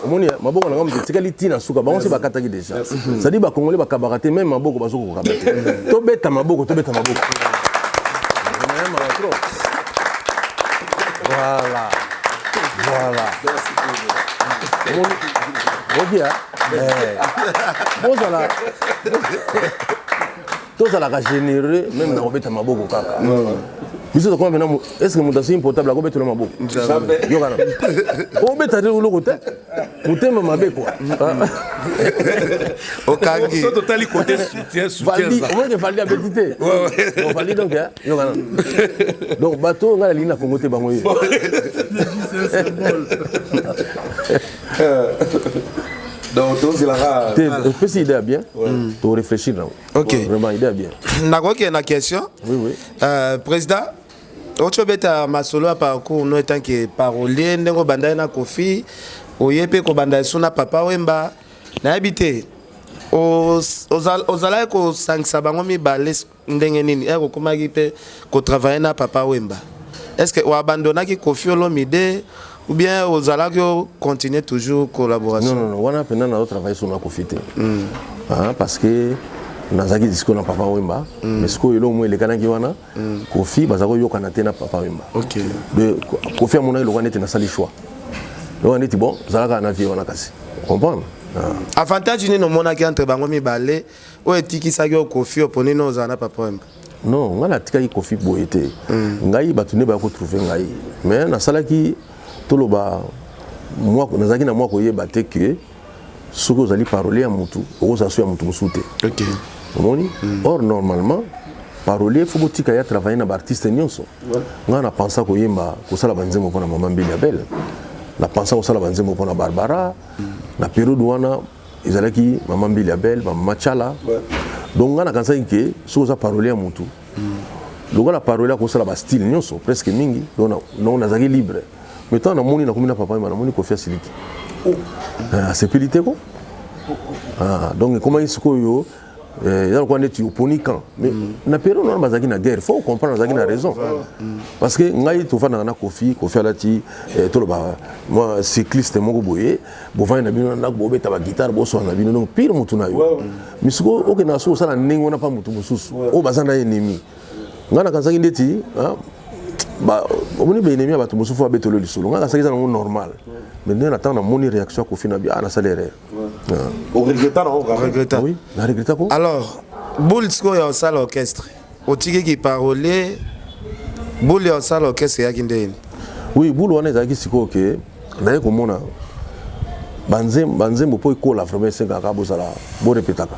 Omoni maboko na nga moto etikali ntina suka, bango nse bakataki déjà. C'est-à-dire bakongole bakabaka te, même maboko bazokokaba te. Tobeta maboko, tobeta maboko. Trop, voilà. Okia bozala, tozalaka généreux même na kobeta maboko kaka. Biso tokoma mpena, est ce que moto asimbi portable akobetela maboko? Yokana obeta te, oloko te, motema mabe kua. Okangi. So totali côté soutien, soutien. Omonike Valdi abeti te. Bon, Valdi donc yokana. Donc bato oyo ngai nalingi na Kongo te, bango ye. Donc tozelaka. Te, opesi idée ya bien, to réfléchir nango. Ok. Vraiment idée ya bien. Nakokende na question. Oui. Président, oti obeta masolo ya parcours no etant que parolier, ndenge obandaki na Kofi, oye mpe kobanda esu na Papa Wemba. Nayebi te, ozalaki kosangisa bango mibale ndenge nini? Ere okomaki mpe kotravaille na Papa Wemba, est ce que oabandonnaki Kofi Olomide ou bien ozalaki ocontinue toujours collaboration? Non, wana mpenza nazotravaille so na Kofi te. Ah, parce que nazalaki sikoyo na Papa Wemba, mais sikoyo eloko moko elekanaki wana, Kofi baza koyokana te na Papa Wemba. De Kofi amonaki lokola neti nasali choix, lokola neti bon, ozalaka na vie wana kasi comprendre. Ah. Avantage nini omonaki entre bango mibale oyo etikisaki yo Kofi, oponi nini ozala na Papa Wemba? Non, ngai natikaki Kofi boye te. Ngai bato nde baya kotrouve ngai, mais nasalaki, toloba nazalaki na mwa koyeba te ke soki ozali parolier ya mutu, okozala so ya mutu mosusu te. Omoni, or normalement parolier faut botika ya travailler na baartiste nyonso. Ngai na pensa koyemba, kosala banzembo mpona mama Mbili Abel, na pensa kosala banzembo mpona Barbara. Na période wana ezalaki mama Mbili Abel, bamama Chala. Donc ngai nakanisaki ke soki oza parolier ya mutu, lokola parolier akosala bastyle nyonso presque mingi, donc nazalaki libre. Mais ntango namoni nakomi na Papa Wemba, namoni Kofi asiliki. Eh, asepeli te ko. Ah, donc ekomaki sikoyo eza lokola neti oponi camp. Mais na période wana bazalaki na guerre, faut comprendre, azalaki na raison, parce que ngai tofandaka na Kofi. Kofi alati toloba mwa cycliste moko boye, bovandi na bino na ndako, bobeta baguitare, boswana na bino, donc pire motu na yo. Mais sikoyo okendaka soki osala ndenge wana mpa motu mosusu oyo baza na ennemi, ngai nakanisaki ndeti omoni baennemi ya bato mosusu abetelo lisolo. Ngai nakasaki eza nango normal, mais ndenge na ntango namoni réaction ya Kofi na bi, ah, nasali erreur. Oregreta nango kaka? Regretta. Oui, na regretta ko. Alors boule sikoyo ya osala orchestre, otikiki parolier, boule ya osala orchestre eyaki ndeni? Oui, boule wana ezalaki sikoyo ke naye komona banzembo mpo ekola vraiment esengaka bozala borepetaka.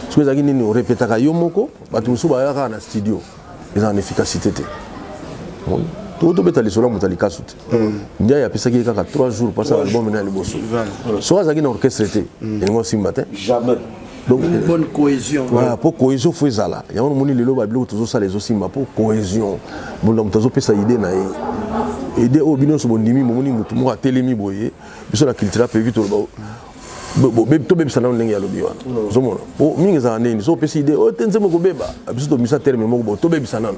Soki ezalaki nini, orepetaka yo moko, bato mosusu bayaka kaka na studio, ezala na efficacité te. Omoni? Tobeta lisolo ya moto ya likasu te. Ndiaye apesaki ye kaka 3 jours mpo asala album na ya liboso. Soki azalaki na orchestre te, elingi osimba te. Jamais. Donc Une bonne cohésion. Voilà, mpo cohésion faut ezala. Yango nomoni lelo babiloko tozosala ezosimba mpo cohésion. Bonda moto azopesa idée na ye, idée oyo bino nyonso bondimi. Bomoni motu moko atelemi boye, biso na culture apevi, toloba tobebisa nano ndenge alobi wana. Ozomona po mingi ezala ndenge so opesi idée oyo te, nzembo ekobeba. Biso tobimisa terme moko bo tobebisa nano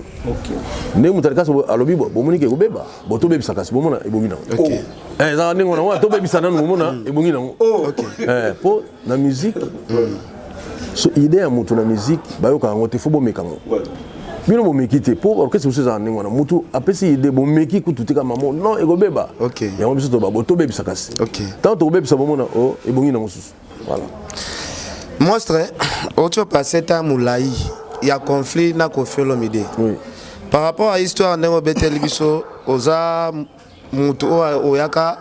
ndenge moto alikasi alobi bo bomoni ke ekobeba, bo tobebisa kasi bomona ebongi nango. Eh, ezalaka ndenge wana wana, tobebisa nano, bomona ebongi nango. Eh, po na musique so idée ya motu na musique bayokaka yango te, faut bomeka yango. Bino bomeki te, po orchestre mosusu ezala ndenge wana, motu apesi idée, bomeki kutu te, kaka mamo non, ekobeba. Yango biso toba bo tobebisa kasi ntango tokobebisa, bomona o ebongi na mosusu. Voilà. Monstre, oti opasse ta molai ya conflit na Kofi Olomide. Oui. Par rapport à histoire ndenge obeteli biso, oza mutu oyo oyaka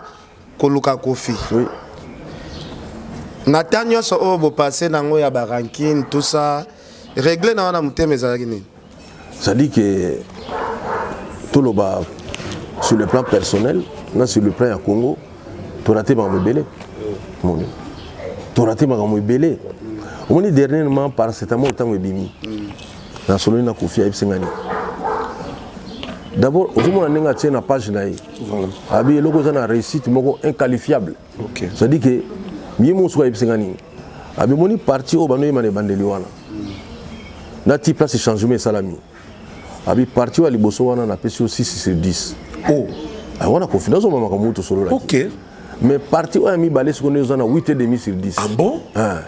koluka Koffi. Oui. Na temps nyonso oyo bopasse nango ya ba rancune, tout ça, règle na wana motema ezalaki nini? C'est-à-dire que toloba sur le plan personnel na sur le plan ya Congo, torate makambo ebele. Moni. Torate makambo ebele. Omoni dernièrement paracetamol ntango ebimi. Nasololi na Koffi, ayebisi ngai nini? D'abord ozomona ndenge atie na page na ye. Abi eloko eza na réussite moko inqualifiable. C'est-à-dire que ye moko soki ayebisi ngai nini? Abi omoni parti oyo banoyema na ebandeli wana. Na ti place changement esalami. Abi parti oyo ya liboso wana napesi yo 6 sur 10. Oh. Ah, wana Koffi nazoma makambo oyo tosololaki. Mais parti oyo ya mibale sikoyo nde oza na 8,5 sur 10. Ah bon? Ah.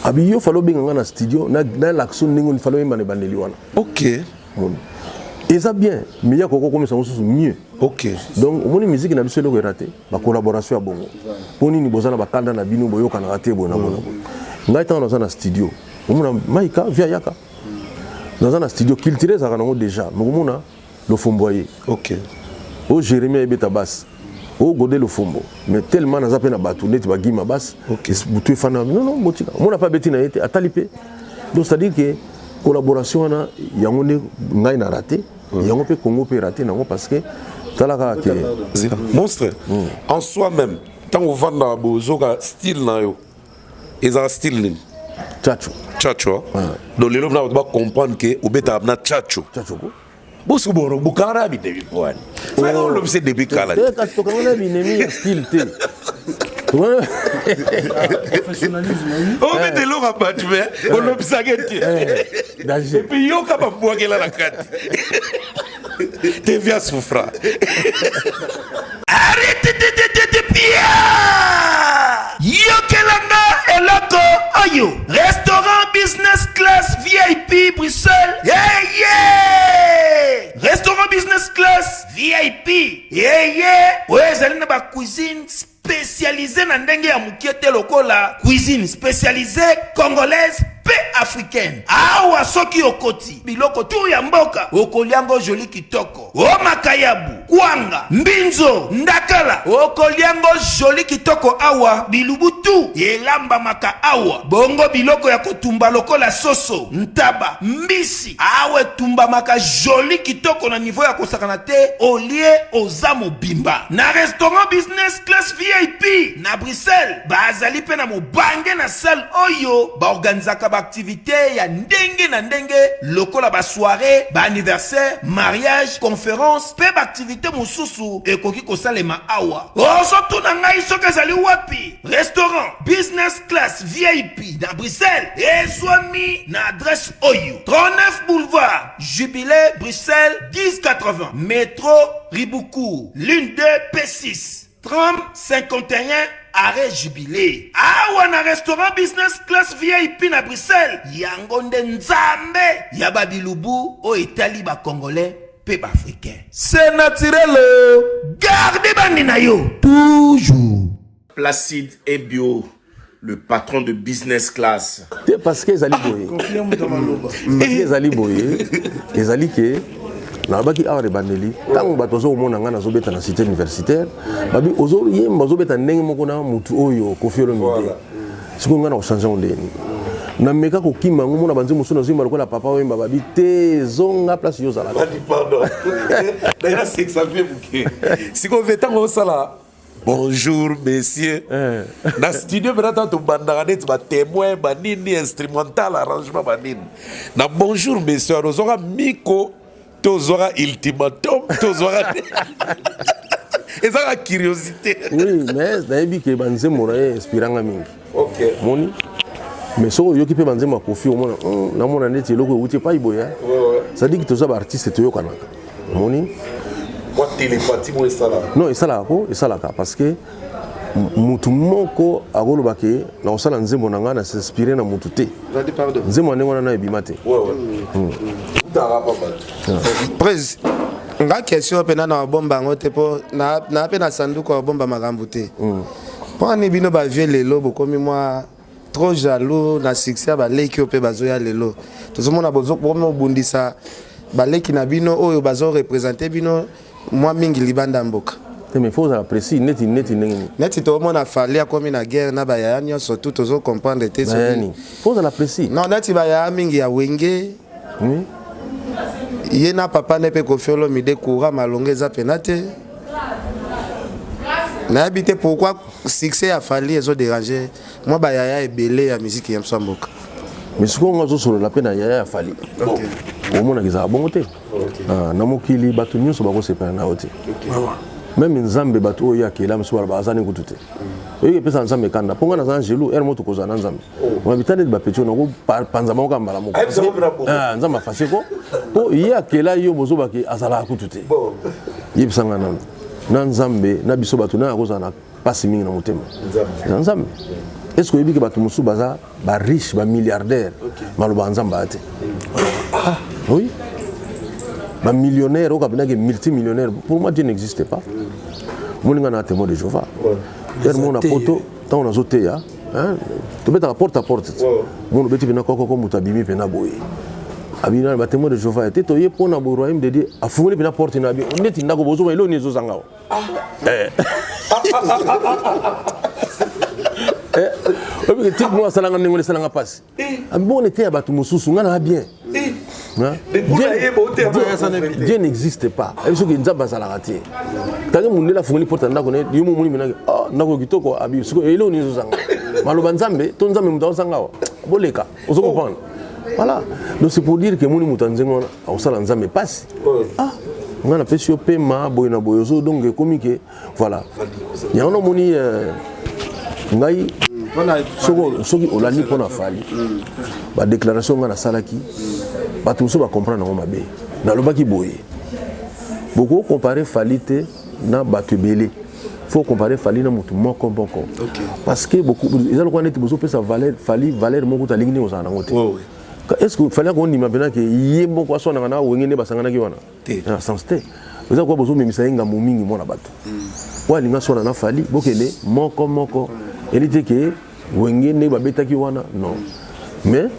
Abi yo fallait obenga nga na studio na l'action ndenge fallait oyemba na ebandeli wana. Moni. Eza bien, mais ya koko komisa mosusu mieux. Donc omoni musique na biso eloko erate, ba collaboration ya bongo. Po nini boza na bakanda na bino boyokanaka te boye na boye na boye. Ngai ntango naza na studio, omona Maika via yaka. Naza na studio culturel ezalaka nango déjà, mais omona Lofombo aye. O Jérémie ayebeta basse. O Godé Lofombo. Mais tellement naza pe na bato neti ba Guy Mabas. Butu efana non non botika. Omona pa beti na ye te, atali pe. Donc c'est-à-dire que collaboration wana yango nde ngai na raté, yango pe Congo pe raté nango parce que tala kaka ke Zina. Monstre. En soi-même, ntango ovanda bozoka style na yo ezala style nini? Tchatcho. Tchatcho. Donc lelo na bato ba comprendre que obetaka na tchatcho. Tchatcho ko. Bosi boro bukara binemi pwani. Frère olobise depuis kala. Te kasi tokangana binemi ya style te. Obeta eloko ya bato me olobisaka te. Danger. Et puis yoka babwakela na kati. Te via souffra. Yokela nga eloko oyo. Restaurant business class VIP Bruxelles. Hey, yeah! Restaurant business class VIP. Hey, yeah! Oyo ezali na ba cuisine spécialisée na ndenge ya mokie te lokola cuisine spécialisée congolaise pe africaine. Awa soki okoti biloko tu ya mboka okolia ngo joli kitoko. O makayabu, kwanga, mbinzo, ndakala, okolia ngo joli kitoko awa, bilubu tu elambamaka awa. Bongo biloko ya kotumba lokola soso, ntaba, mbisi, awa etumbamaka joli kitoko na niveau ya kosakana te, olie oza mobimba. Na restaurant business class VIP na Bruxelles, bazali pe na mobange na salle oyo ba organisaka ba activites ya ndenge na ndenge lokola ba soiree, ba anniversaire, mariage, conference pe ba activites mosusu ekoki kosalema awa. Ozotuna ngai soki ezali wapi? Restaurant Business Class VIP na Bruxelles ezwami na adresse oyo, 39 boulevard Jubilé, Bruxelles 1080, metro Riboucourt, ligne 2 P6. Tram 51 arrêt Jubilé. Awa na restaurant business class VIP na Bruxelles, yango nde nzambe ya ba bilubu oyo etali ba congolais pe ba africains. C'est naturel oh. Garde bandi na yo toujours. Placide Ebio, le patron de business class. Te parce que ezali boye. Parce que ezali boye, ezali ke nalobaki awa na ebandeli ntango bato bazo komona ngai nazobeta na cité universitaire, babi ozoyemba ozobeta ndenge moko na mutu oyo Koffi Olomide. Sikoyo ngai na kochange yango ndenge nini? Nameka kokima yango mona banzembo mosusu nazoyemba lokola papa oyemba, babi te zonga place yo ozalaka. Badi pardon. D'ailleurs c'est Xavier Mouké. Sikoyo ve ntango osala bonjour messieurs. Na studio mpenza ntango tobandaka neti ba témoin ba nini instrumental arrangement ba nini. Na bonjour messieurs wana ozwaka miko to ozwaka ultimatum to ozwaka ezaka curiosité. Oui, mais nayebi ke banzembo na ye inspiranga mingi. Moni mais soki oyoki mpe banzembo ya Koffi omona, namona neti eloko euti epai boye. C'est-à-dire que toza ba artiste toyokanaka. Moni mwa télépathie mo esalaka. Non, esalaka ko, esalaka parce que mutu moko akoloba ke na kosala nzembo na ngai na s'inspirer na mutu te. Nzembo ya ndenge wana na ebima te. Prez, nga question mpe na na bomba yango te mpo na mpe na sanduku ya bomba makambo te. Mpo ani bino ba vieux lelo bokomi mwa trop jaloux na succès ya baleki oyo mpe bazoya lelo. Tozomona bokomi kobundisa Baleki na bino oyo bazo représenter bino mwa mingi libanda mboka. Te mais faut ozala précis neti neti ndenge nini? Neti toomona Fally akomi na guerre na bayaya nyonso tout tozo comprendre te soki. Nini? Faut ozala précis. Non neti bayaya mingi ya Wenge. Oui. Ye na papa ne pe Koffi Olomide courant malonga eza pena te. Nayebi te pourquoi succès ya Fally ezo déranger mwa bayaya ebele ya musique ya biso ya mboka. Mais sikoyo nga azosolola mpe na yaya ya Fally. Omonaka ezala bongo te. Ah, na mokili bato nyonso bakosepela na yo te. Meme Nzambe bato oyo ye akela mosusu baloba aza ne kutu te. Oyoki epesa Nzambe kanda mpo nga naza angelu ere moto kozala na Nzambe. Olabita neti bapeti oyo nakopanza bango kaka mbala moko. Ah, Nzambe afashe ko mpo ye akela yo bozobaki azalaka kutu te. Yebisa nga nanu na Nzambe na biso bato naye akozala na mpasi mingi na motema eza Nzambe. Est ce que oyebi ke bato mosusu baza ba riche ba milliardaire maloba ya Nzambe aya te? Ah oui, ba millionnaire oyo kapinaki multimillionnaire, pour moi Dieu n'existe pas. Omoni nga na témoin de Jéhovah ere moko na poto ntango nazoteya tobetaka porte à porte, mona obeti mpena kokoko moto abimi mpena boye abimi na ba témoin de Jéhovah ete toye mpona boye royaume de Dieu afungoli mpena porte na abi neti ndako bozoma eloko nini ezozanga awa. Oyebi ke type moko asalanga ndenge wana esalanga mpasi bongo neteya bato mosusu nga na bien. Dieu n'existe pas. Ayebi soki Nzambe azalaka te. Tangi mondele afungoli porte ya ndako na ye, yo momoni menaki oh ndako kitoko abi sikoyo eloko nini ezozanga maloba Nzambe to Nzambe moto azozanga awa boleka ozo comprendre. Voilà, donc c'est pour dire que moni moto ya nzengo wana akosala Nzambe mpasi. Ah nga napesi yo pema boye na boye ozo donc ekomi ke voilà yango namoni ngai soki olandi mpo na Fally badéclaration ngai nasalaki bato mosusu bacomprendre yango mabe. Nalobaki boye boko comparer Fally te na bato ebele, faut comparer Fally na motu moko moko parce que eza lokola neti bozopesa valeur Fally valeur moko talingi ndenge ozala nango te. Est ce que Fally akondima mpena ke ye moko aswanaka na Wenge nde basanganaki wana na sens te? Eza kwa bozomemisa ye ngambo mingi mwana bato oyo alingi aswana na Fally bokende moko moko eli te ke Wenge nde babetaki wana non. Mais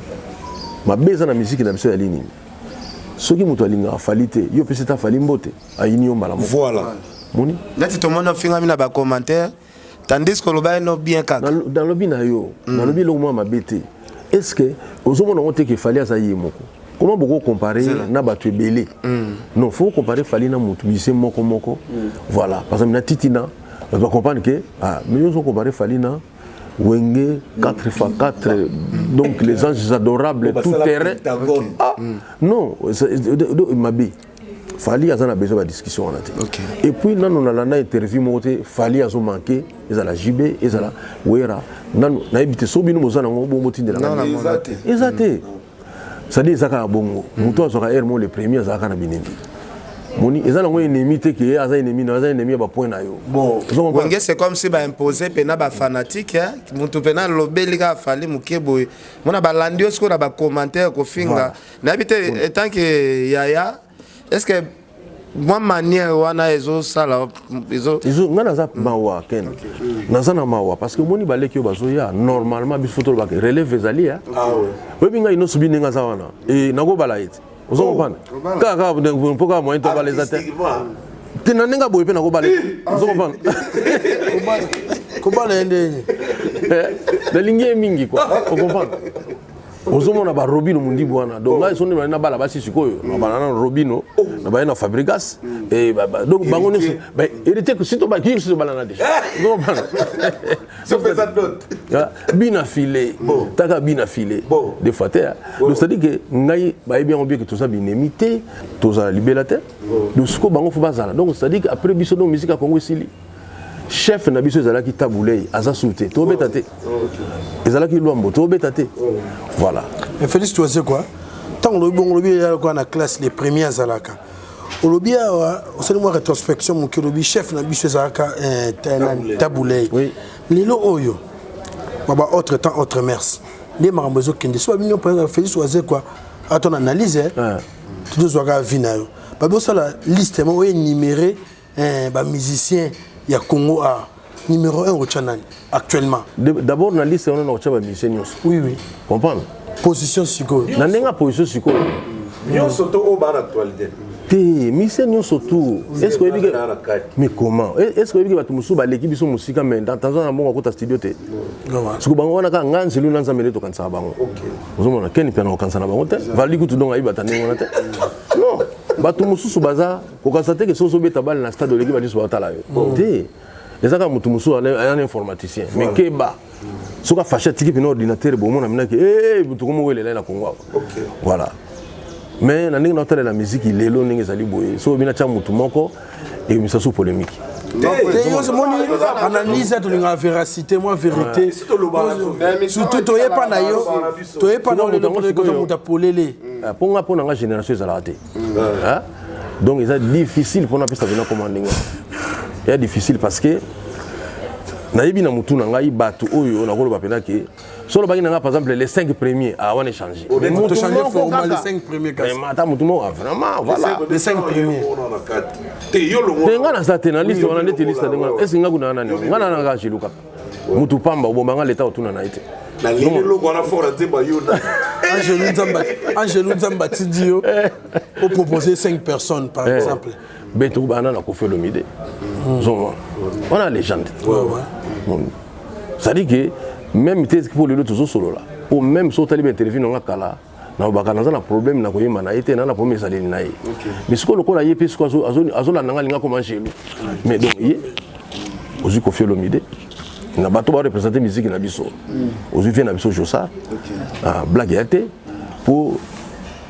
mabe eza na misiki na biso ya nini, soki moto alingaka Fally te yo opesi ta Fally mbote ayini yo mbala moko. Voilà. Moni neti tomoni ofingami na bacommentaire tandis que oloba ye no bien kaka. Nalobi na yo, nalobi eloko mwa mabe te. Est ce que ozomona yango te ke Fally aza ye moko? Comment boko comparer na bato ebele? Non, faut comparer Fally na motu musicien moko moko. Voilà, par exemple na Titina bato bacomprendre ke ah, mais yo ozo comparer Fally na Wenge 4 x 4, donc les anges adorables tout terrain. Ah, non, mabe Fally aza na besoin ba discussion wana te. Et puis nanu nalanda interview moko te Fally azo manquer ezala JB ezala Wera nanu nayebi te so bino boza nango bongo botindela eza te. C'est-à-dire eza kaka bongo moto azwaka aire mo le premier azalaka na binemi moni eza nango ennemi te ke aza ennemi na aza ennemi ya bapoint na yo. Wenge c'est comme si baimpose mpena bafanatique motu mpena alobeli kaka Fally moke boye mona balandi yo sikoyo na bacommentaire kofinga. Nayebi te etant que yaya, est ce que mwa manière wana ezosala ezo nga naza mawa ken, naza na mawa parce que omoni baleki oyo bazoya normalement biso tolobaka relève ezali. Oyebi ngai nyonso bi ndenge aza wana nakobala ye te, ozo comprendre kaka mpo kaka moyen tobala eza te te na ndenge aboye mpe nakobala ye, ozo comprendre. Kobala ye ndenge? Nalingi ye mingi kua, ocomprendre. Ozomona barobino mondibu wana, donc ngai soki nde nabala basi sikoyo nabala na Robino, na baye na Fabrigas, donc bango nyonso héritier surtout bakiki surtout balana déjà, bina file taka bina file des fois te. Donc c'est à dire que ngai bayebi yango bien ke toza binemi te, tozala libela te. Donc sikoyo bango faut bazala, donc c'est à dire que après biso donc musique ya Congo esili. Chef na biso ezalaki Tabulei, aza su te, tobeta te. Ezalaki Lwambo, tobeta te. Voilà. Mais Félix Toise quoi, ntango olobi bongo olobi eyala kwa na classe les premiers azalaka, olobi awa osali mwa rétrospection moke, olobi chef na biso ezalaka Tabulei. Lelo oyo baba autre temps autre mers nde makambo ezokende so babino par Félix Oise quoi, aton analyse tozwaka vie na yo babi osala liste moko oyo énuméré bamusicien ya Congo a numéro 1 otya nani actuellement? D'abord na liste wana na otya bamusicien nyonso. Oui. Comprendre position sikoyo. Na ndenge ya position sikoyo. Nyonso to oyo baa na actualité. Te, musicien nyonso tout. Est-ce que oyebi ke mais comment? Est-ce que oyebi ke bato mosusu baleki biso mosika mais dans temps na mbongo akota studio te? Siko bango wana kaka nga nzelu na Nzambe nde tokanisaka bango. Ozomona Ken mpe na kokanisa na bango te. Valdi kutu donc ayebi bata ndenge wana te. Non, bato mosusu baza kokanisa te ke soki ozobeta bale na stade oleki bato nyonso baotala yo. Te. Eza kaka moto mosusu aya na informaticien. Mais keba. Soki afashe atiki mpena ordinateur bomona minaki eh tokomowelela ye na Congo awa. Voilà. Mais na ndenge naotalela miziki lelo ndenge ezali boye soki obi natya motu moko ebimisa su polémique. Te, yo omoni analyse ya tolingaka véracité, mwa vérité, surtout toyepa na yo, toyepa na yo lelo mpona moto ya polele. Mpo nga, mpo na nga génération ezalaka te. Hein? Donc eza difficile mpona apesa mpena koma ndenge wana. Eza difficile parce que nayebi na mutu na ngai bato oyo nakoloba mpena ke so olobaki na ngai par exemple les 5 premiers, ah wana échange. Mais moto changer format, les 5 premiers kasi. Ata motu moko, ah, vraiment, voilà. Les 5 premiers. Te, yo longo. Te, ngai naza te na liste wana, ndeti liste ndenge wana. Ese ngai kuna nani? Ngai na nanga jelu kaka. Mutu pamba obomba ngai leta otuna na ye te. Naleli eloko wana fort na nzembo yo na. Angelo Nzamba, Angelo Nzamba tindi yo proposer 5 personnes par exemple. Beto bana na Koffi Olomide. Ozomona wana légende. Bon. C'est-à-dire que même te mpo lelo tozosolola po même so otali bainterview na nga kala, nalobaka naza na problème na koyemba na ye te, na na problème ezaleli na ye. Mais sikoyo lokola ye mpe sikoyo azolanda nga, alinga koma jelu. Mais donc ye ozwi Koffi Olomide na bato bareprésente musique na biso, ozwi vie na biso Josar. Ah, blague ya te, po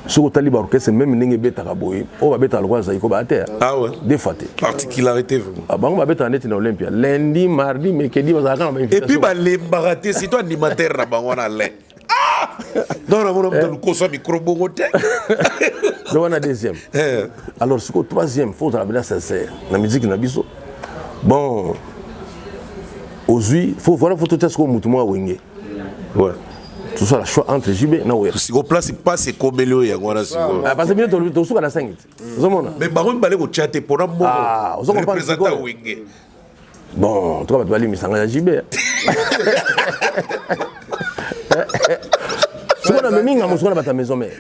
soki otali baorchestre même ndenge ebetaka boye, oyo babetaka lokola Zaiko baya te. Ah ouais. Deux fois te. Particularité vraiment. Ah, bango babetaka neti na Olympia, lundi, mardi, mercredi, bazalaka na Et puis bainvitation. Balembaka te, surtout animateur na bango wana Alain. Ah! Non, namona moto lukoso ya micro bongo te. Donc wana deuxième. Alors sikoyo troisième, faut ozala bena sincère na musique na biso. Bon, ozwi, faut voilà, faut totia sikoyo motu moko awenge. Tosala choix entre JB na Wera. Siko place passe ekomeli oyo yango wana sikoyo. Ah, parce que bino tosuka na 5 te, ozomona. Mais bango mibale kotya te mpona Ah, ozo moko comprendre représentant sikoyo. Wenge. Bon, en tout cas bato balimbisanga ya JB. Sikoyo namemi ngambo sikoyo na bato ya maison mère,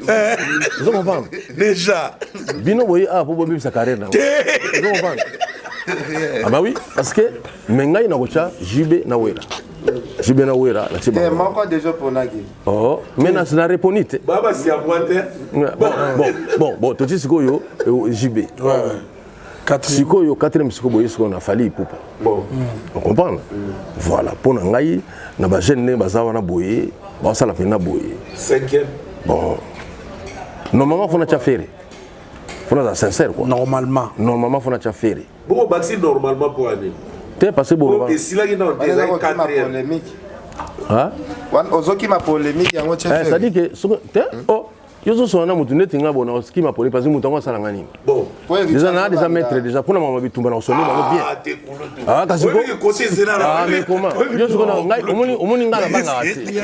ozo comprendre. Déjà. Bino boye awa mpo bobebisa carrière nango, ozo comprendre. Ah bah oui, parce que mais ngai nakotya JB na Wera, JB na Wera natie te bango. Moko déjà oponaki. Oh, mais na réponi te. Baba si abwa te. Bon, toti sikoyo JB. Sikoyo quatrième, sikoyo boye sikoyo na Fally Ipupa. Bon. On comprendre. Voilà, mpo na ngai na bajeune ndenge baza wana boye, baosala mpena boye. Cinquième. Bon, normalement faut natya Ferre, faut naza sincère quoi. Normalement. Normalement faut natya Ferre. Bongo bakisi normalement mpo ya nini? Te, parce que Po boloba esilaki nano te, Wana ezalaki eza kokima quatrième. polémique. Hein? Wana ozokima polémique yango tie. Eh, c'est-à-dire que soki te, oh, yo ozosola na motu neti nga bona osikima poli parce que motu yango asala nga nini? Bon. Déjà naa déjà maître, déjà mpona mama bitumba na kosone bango bien. Ah, te kulutu. Ah, kasi Oyebi ke kosi ezela na- Ah, mais comment? Yo sikoyo na ngai omoni, omoni ngai nabangaka te.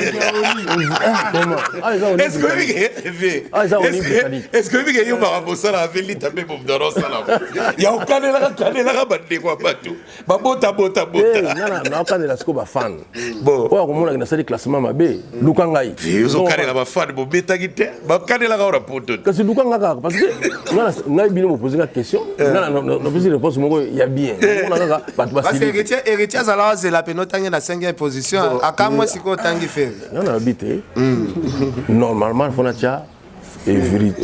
Ah, comment? Ah, eza oni. Est-ce que oyebi ke ve? Ah, eza oni Est-ce que- britannique. Est-ce que oyebi ke yo makambo osalaka ve lita mpe bomdana osala ya okanelaka kanelaka bandeko ya bato babota bota Eh, bota? nga naokanela sikoyo bafan Bon. oyo akomonaki nasali classement mabe, luka ngai. Ozokanela bafani bobetaki te, bakanelaka oyo na poto te. Kasi luka nga kaka parce que ngai bino bopose nga question, nga napesi réponse moko ya bien, omona kaka bato Parce que basili. Héritier azala azela pene otangi na 5e position, akamwe sikoyo otangi Ferre. Nga nalobi te, normalement faut natya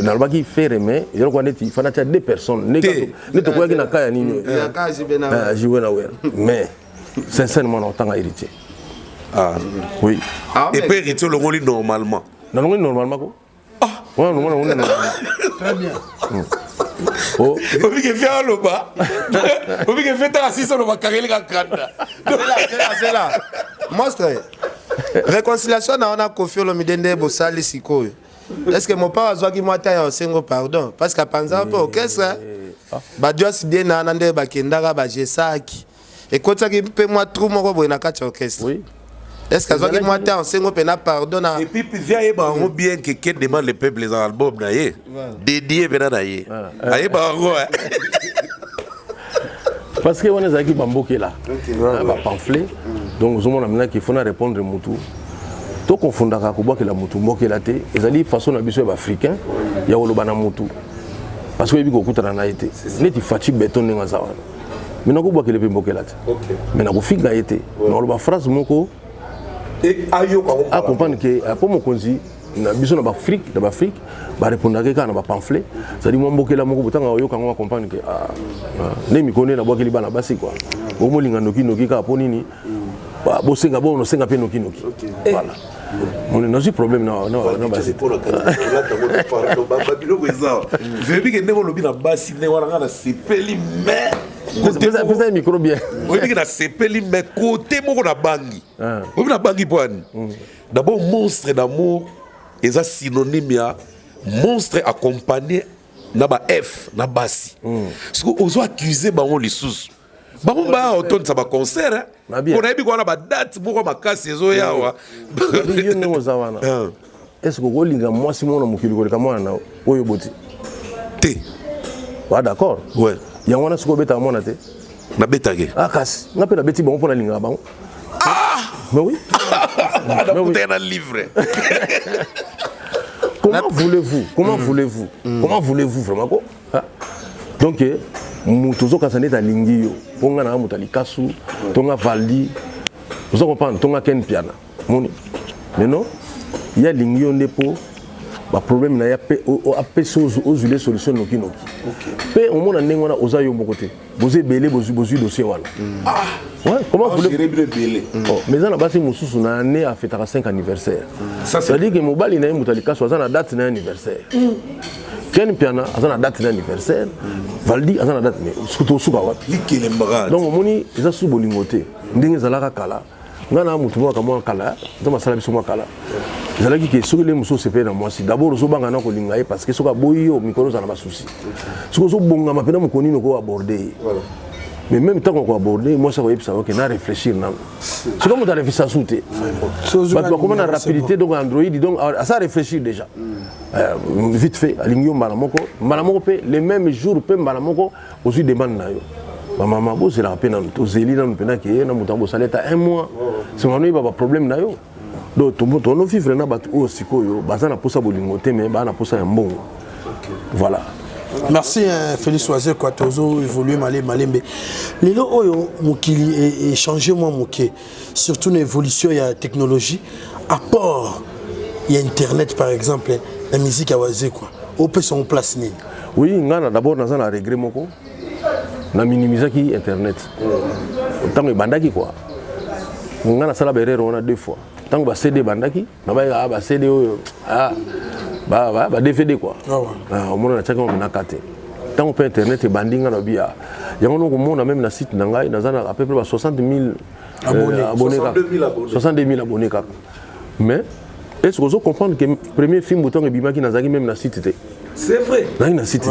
nalobaki Ferre, mais eloko wana neti faut natya deux personnes Te. nde tokoyaki na ka ya nini oyo. Yaka JB na Ah, JB na Wera, mais sincèrement na otanga Héritier. Ah. Oui. Ah, Et puis Héritier olongoli normalement. Nalongoli normalement ko wana nalongoli normalement. Très bien. Oh. Obike fe aloba, obike fe taka sisi aloba kakeli kakanda. Zela, zela, zela. Monstre. Réconciliation na wana Koffi Olomide nde bosali sikoyo. Est-ce que mopao azwaki mwa ta ya osengo pardon? Parce que apanzaka mpe orchestre badios die na wana nde bakendaka bagesaki ekotisaki mpe mwa trou moko boye na kati ya orchestre. Oui. Est-ce que azwaki mwa ta ya osengo mpe na pardon na Et puis vi ayeba yango bien ke ke demande le peuple eza album na ye dédié mpena na ye, ayeba yango eh. Parce que wana ezalaki bambokela, ah, bapamphlet. Donc ozomona maintenant qu'il faut na répondre mutu. Tokonfundaka kobwakela motu mbokela te, ezali façon na biso ya baafricain ya koloba na motu, parce que oyebi kokutana na ye te. Neti Fatshi Béton ndenge aza wana, mais nakobwakela mpe mbokela te, mais nakofinga ye te, nakoloba phrase moko acomprendre ke mpo mokonzi na biso na baafrike, na baafrike barépondaki kaka na bapamphlet, c'est-à-dire mwa mbokela moko botanga oyoka yango, bacomprendre ke nde mikolo nde nabwakeli bana basi kua bomolinga nokinoki kaka mpo nini bosenga bo nosenga mpe nokinoki. Voilà, nazwi problème na basi. Biloko eza vebi ke ndenge olobi na basi ndenge wana, nga nasepeli, mais pesa micro bien. Oyebi ke nasepeli, mais côté moko nabangi. Oyebi nabangi mpo ani? D'abord, monstre d'amour eza synonyme ya monstre accompagné na ba f na basi. Soki ozo accuse bango lisusu, bango baya otondisa baconcert mpo nayebi ko wana badate moko makasi ezoyawa. Yo ndenge oza wana, est ce que okolinga mwasi moko na mokili koleka mwana na oyo boti? Te. Wa d'accord. Ouais. Yango wana, soki obetaka mwana te? Nabetake. Ah, kasi nga mpe nabeti bango mpo nalingaka bango. Mais oui. Nakutaka na livre. Comment voulez-vous, comment voulez-vous, comment voulez-vous vraiment ko? Donc moto ozokanisa neti alingi yo mpo nga na moto alikasu to nga Valdi, oza comprendre, to nga Ken Piana moni, mais non, ye alingi yo nde mpo baproblème na ye apesi ozwile solution nokinoki. Mpe omona ndenge wana oza yo moko te, boza ebele, bozwi dossier wana. Ouais, comment voulez? Oh, mais eza na basi mosusu na année afetaka 5 anniversaire, c'est-à-dire que mobali na ye moto alikaso aza na date na ye anniversaire, Ken Piana aza na date na anniversaire, Valdi aza na date, mais tosuka wapi? Donc omoni, eza su bolingo te ndenge ezalaka kala. Ngai na motu moko mwa kala, nzambe asala biso mwa kala, ezalaki ke soki le mosusu osepeli na mwasi, d'abord ozobanga na kolinga ye, parce que soki aboyi yo, mikolo ozala na basusi, soki ozobongama mpena mokolo nini okoaborde ye. Mais même ntango akoaborde, mwasi akoyebisa oke na réfléchir nano. Soki moto arefléchir su te, bato bakoma na rapidité, donc android, donc asa réfléchir déjà vite fait, alingi yo mbala moko, mbala moko mpe le même jour mpe mbala moko ozwi demande na yo. Bamama bozelaka mpe nanu, tozeli nanu mpena ke na moto abosala eta un mois sima noyeba baproblème na yo. Donc tono vivre na bato oyo sikoyo baza na posa bolingo te, mais baa na posa ya mbongo, voilà. Merci Félix Wazekwa. Tozo évoluer male malembe. Lelo oyo mokili échanger mwa moke, surtout na évolution ya technologie, apport ya internet par exemple na musique ya Wazekwa, opesa yango place nini? Oui, ngai na d'abord naza na regret moko, na minimisaki internet ntango ebandaki kua. Ngai nasala baerreur wana deux fois. Ntango bacd ebandaki, nabayaka bacd oyo, ba DVD quoi, omona natiaki yango menaka te. Ntango mpe internet ebandi, ngai nabi yango nokomona même na site na ngai, naza na à peu près ba 60 000 abonnés kaka, 62 000 abonnés kaka. Mais est ce que ozo comprendre que premier film ntango ebimaki, nazalaki même na site te? C'est vrai. Nazalaki na site te.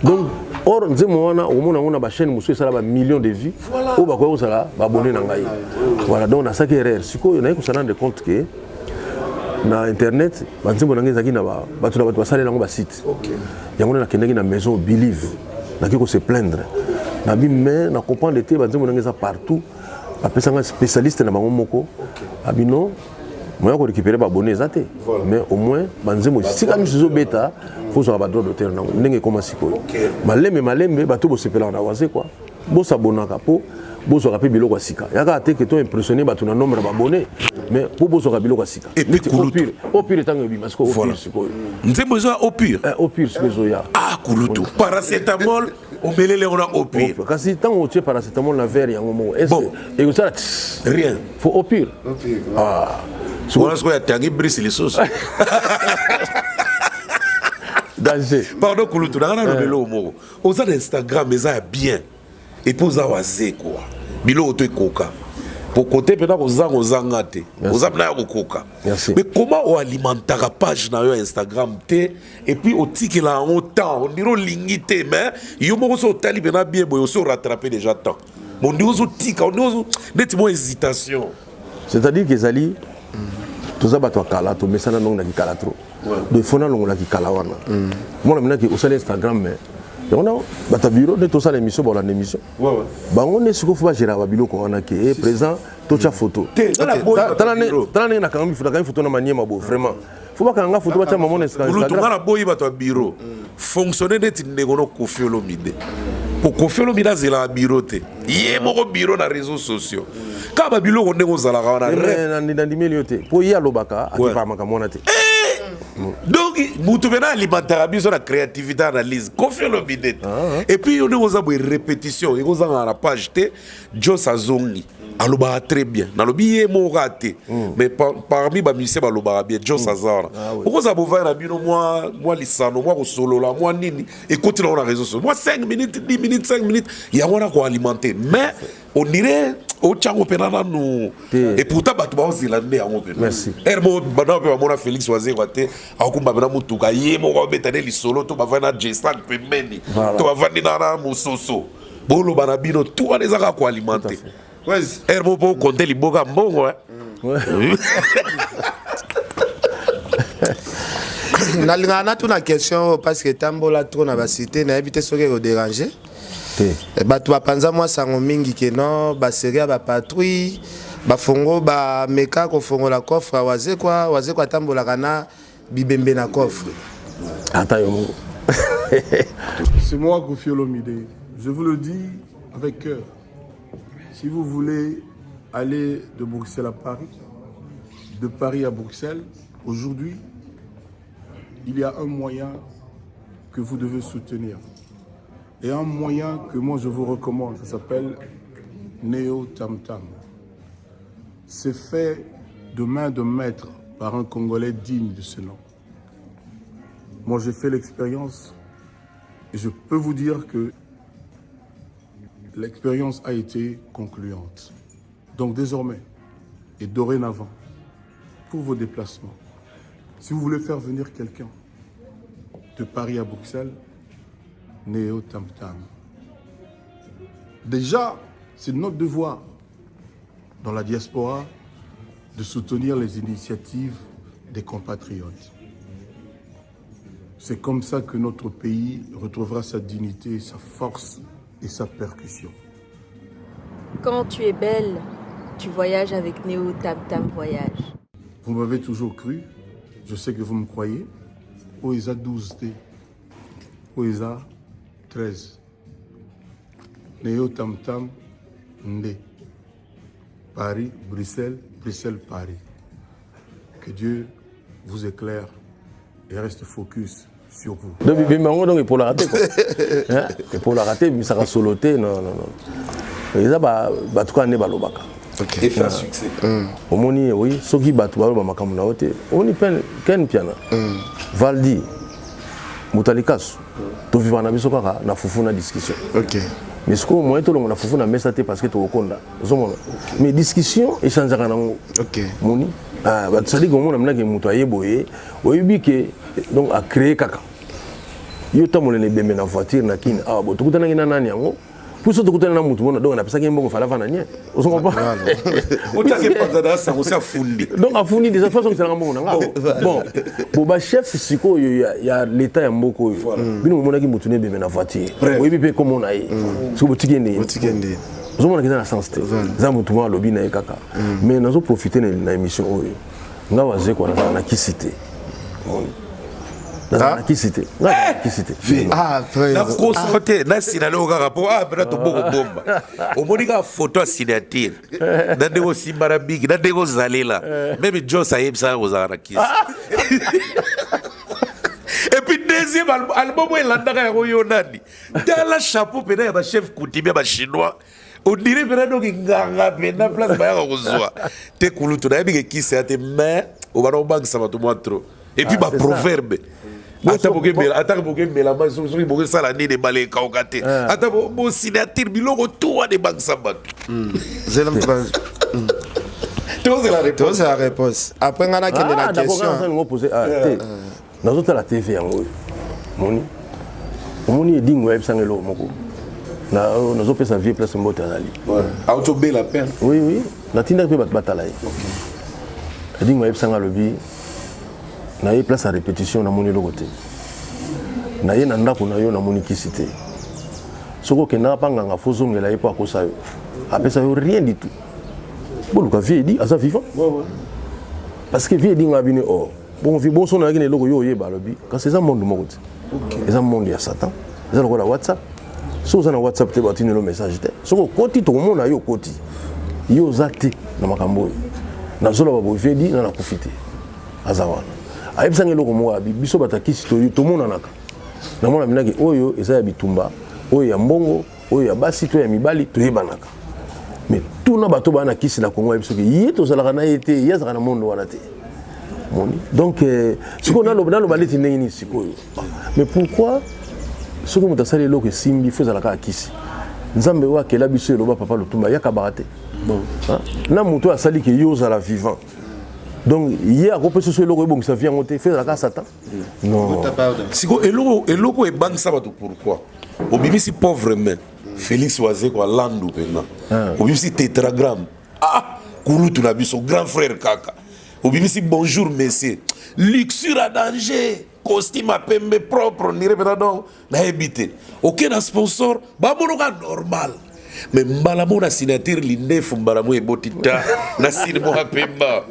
Donc or nzembo wana okomona yango na bachaîne mosusu esala bamillion de vues, oyo bakoki kozala baabonné na ngai. Voilà, donc nasalaki erreur. Sikoyo naye kosala rendre compte ke na internet banzembo na ngai ezalaki na bato na bato basalela yango basite. Yango nde nakendaki na maison Believe, naki kose plaindre nabi, mais na comprendre te, banzembo na ngai eza partout. Bapesanga spécialiste na bango moko, abi non, moya korécupérer baabonné eza te, mais au moins banzembo esika nyonso ezobeta, fo ozwaka badroit d'auteur nango. Ndenge ekoma sikoyo, malembe malembe, bato bosepelaka na Wazekwa, bosabonaka mpo bozwaka mpe biloko ya sika. Yaka te ke to impressionne bato na nombre ya baabonné, mais mpo bozwaka biloko ya sika. Opure ntango ebima sikoyo, opure sikoyo. Nzembo ezoya opure. Opure sikoyo ezoya. Ah, kulutu, paracetamol omelele yango na opure. Kasi ntango otie paracetamol na verre yango moko, est ekosala? Rien. Faut opure. Wana sikoyo atangi brise lisusu. Danger. Pardon kulutu, nanga naloba eloko moko. Oza na Instagram eza ya bien, et puis oza Wazekwa, biloko to ekoka po kote mpena kozanga, ozanga te, oza mpena ya kokoka. Mais comment oalimentaka page na yo ya Instagram te, et puis otikela yango temps? Ondire olingi te, mais yo moko so otali mpena bien boye, osi orattrape déjà temps. Ondire ozotika, ondire neti mwa hésitation. C'est-à-dire que ezali toza bato ya kala, tomesana ndongo na kikala trop, donc il faut nalongolaki kala wana. Mona minaki osali Instagram, mais Yango na bato ya bureau nde tosala émission, bolanda émission. Bango nde sikoyo fo bagéraka babiloko wana ke eh, président totya photo. Tala ndenge nakangi photo na maniema boye, vraiment fo bakanga photo, batya mamo na Instagram. Nga naboyi bato ya bureau, fonctionne neti ndeko no Koffi Olomide, po Koffi Olomide azelaka bureau te, ye moko bureau na réseaux sociaux, kaka babiloko ndenge ozalaka wana. Nandimeli yo te, mpo ye alobaka akipaka makambo wana te. Donc mutu mpena alimentaka biso na créativité, analyse, Koffi Olomide te. Et puis yo ndenge oza boye, répétition ekozangaka na page te. Jos azongi, alobaka très bien, nalobi ye moko kaka te, mais parmi bamusicien balobaka bien, Jos aza wana. Okozala bovai na bino mwa lisano, mwa kosolola, mwa nini ekoti nango na réseau sociaux, mwa 5 minutes, 10 minutes, 5 minutes, yango wana koalimenter. Mais on dirait otyango mpena nanu, et pourtant bato baozela nde yango mpena ere moko bana mpe bamona Félix Wazekwa te, akokumba mpena motuka ye moko, abeta nde lisolo to bavandi na Jestan pembeni to bavandi na mososo, boloba na bino tu wana, eza kaka koalimenter ere moko mpo okonte liboka mbongo. Nalingaka natuna question oyo parce que etambola trop na basite, nayebi te soki ekodéranger bato. Bapanza mwa sango mingi ke non, basérie ya bapatrouille bafongo, bameka kofongola coffre ya Wazekwa, Wazekwa atambolaka na bibembe na coffre. Ata yo moko. C'est moi, Koffi Olomide. Je vous le dis avec cœur. Si vous voulez aller de Bruxelles à Paris, de Paris à Bruxelles, aujourd'hui, il y a un moyen que vous devez soutenir. Et un moyen que moi je vous recommande, ça s'appelle Neo Tam Tam. C'est fait de main de maître par un Congolais digne de ce nom. Moi, j'ai fait l'expérience et je peux vous dire que l'expérience a été concluante. Donc désormais et dorénavant, pour vos déplacements, si vous voulez faire venir quelqu'un de Paris à Bruxelles, Néo Tam Tam. Déjà, c'est notre devoir dans la diaspora de soutenir les initiatives des compatriotes. C'est comme ça que notre pays retrouvera sa dignité, sa force et sa percussion. Quand tu es belle, tu voyages avec Néo Tam Tam Voyage. Vous m'avez toujours cru, je sais que vous me croyez. Oeza 12T, Oeza 13. Néo Tam Tam Ndé. Paris, Bruxelles, Bruxelles, Paris. Que Dieu vous éclaire et reste focus sur vous. Donc bibembe yango, donc epolaka te quoi, epolaka te, ebimisaka solo te. Non, non, non, eza bato kaka nde balobaka. Effet à succès. Omoni, oui, soki bato baloba makambo na yo te, omoni Ken Mpiana, Valdi, moto alikasu, tovivaka na biso kaka na fufu na discussion. Mais sikoyo moyen tolongo na fufu na mesa te, parce que tokokonda, ozomona. Mais discussion echangeaka nango. Moni bato, sadi komona minaki moto aye boye, oyebi ke donc acréé kaka yo tambola na ebembe na voiture na kini awa bo tokutanaki na nani yango puso, tokutani na mutu mona, donc napesaki ye mbongo, fala vanda nie, ozocomprendre. Otiaki epanza sango si afundi. Donc afundi déjà, façon esalanga mbongo na nga. Bon, bachef sikoyo ya l'état ya mboka oyo, bino bomonaki motu ne ebembe na voiture, oyebi mpe komona ye, soki botiki ye ndenge ozomonaka eza na sens te, eza motu moko alobi na ye kaka. Mais nazoprofite na émission oyo, nga Wazekwa nazala na kisi te, omoni, nazala na kisi te, nga nazala na kisi te. Nakosa te, nasina leo kaka mpo ah mpena toboko bomba, omoni kaka photo ya signature na ndenge osimba na biki na ndenge ozalela, même Jos ayebisaka kozala na kisi. Et puis deuxième album oyo elandaka yango, yo nani, tala chapeau mpena ya bachef coutumier ya bachinois, on dirait mpena donc nganga mpena place bayaka kozwa te. Kulutu, nayebi ke kisi ya te, mais obana obangisa bato mwa trop. Et puis Ah, c'est ça. Baproverbe, ata bokemela, ata bokemela mai, soki bokesala nini, ebale ekauka te, ata bosignature, biloko tu wana ebangisa bato. Zela. Tozela réponse. Tozela réponse, après nga nakende na question. Posé te, nazotala TV yango oyo, moni, omoni edingo ayebisanga eloko moko, nazopesa vie place mbote azali. Auti obela peine. Oui, natindaki mpe bato batala ye. Edingo ayebisanga, alobi na ye place ya répétition, namoni eloko te. Naye na ndako na yo namoni kisi te. Soki okendaka mpa nganga fo ozongela ye mpo akosa yo. Apesa yo rien du tout. Boluka vie edi aza vivant. Parce que vie edi nga bino or. Bon vie bon son na eloko yo oyeba alobi kasi eza monde moko te. Eza monde ya Satan. Eza lokola WhatsApp. Soki oza na WhatsApp te batindeli yo message te. Soki okoti tokomona yo okoti. Yo oza te na makambo oyo. Nazoloba boye vie edi na nakufi te. Aza wana. Ayebisanga eloko moko abi biso bato ya kisi tomonanaka. Namona minaki oyo eza ya bitumba, oyo ya mbongo, oyo ya basi to ya mibali toyebanaka. Mais tuna bato baa na kisi na Congo ayebi soki ye tozalaka na ye te, ye azalaka na monde wana te. Moni donc euh, sikoyo naloba naloba neti ndenge nini sikoyo. Mais pourquoi soki moto asali eloko esimbi fo ezalaka ya kisi? Nzambe oyo akela biso eloba papa Lutumba yakabaka te. Na moto oyo asali ke yo ozala vivant. Donc ye akopesa so eloko ebongisa vie yango te, fo ezalaka Satan. Non. Siko eloko eloko ebangisa bato pourquoi? Obimisi pauvre main. Félix Wazekwa landu pena. Obimisi tétragramme. Ah, kulutu na biso grand frère kaka. Obimisi bonjour monsieur. Luxure à danger. Costume à pembe propre, on dirait pena donc nayebi te. Oke na sponsor, bamonoka normal. Mais mbala moko na signature lindefu mbala moko eboti ta na sine moko ya pemba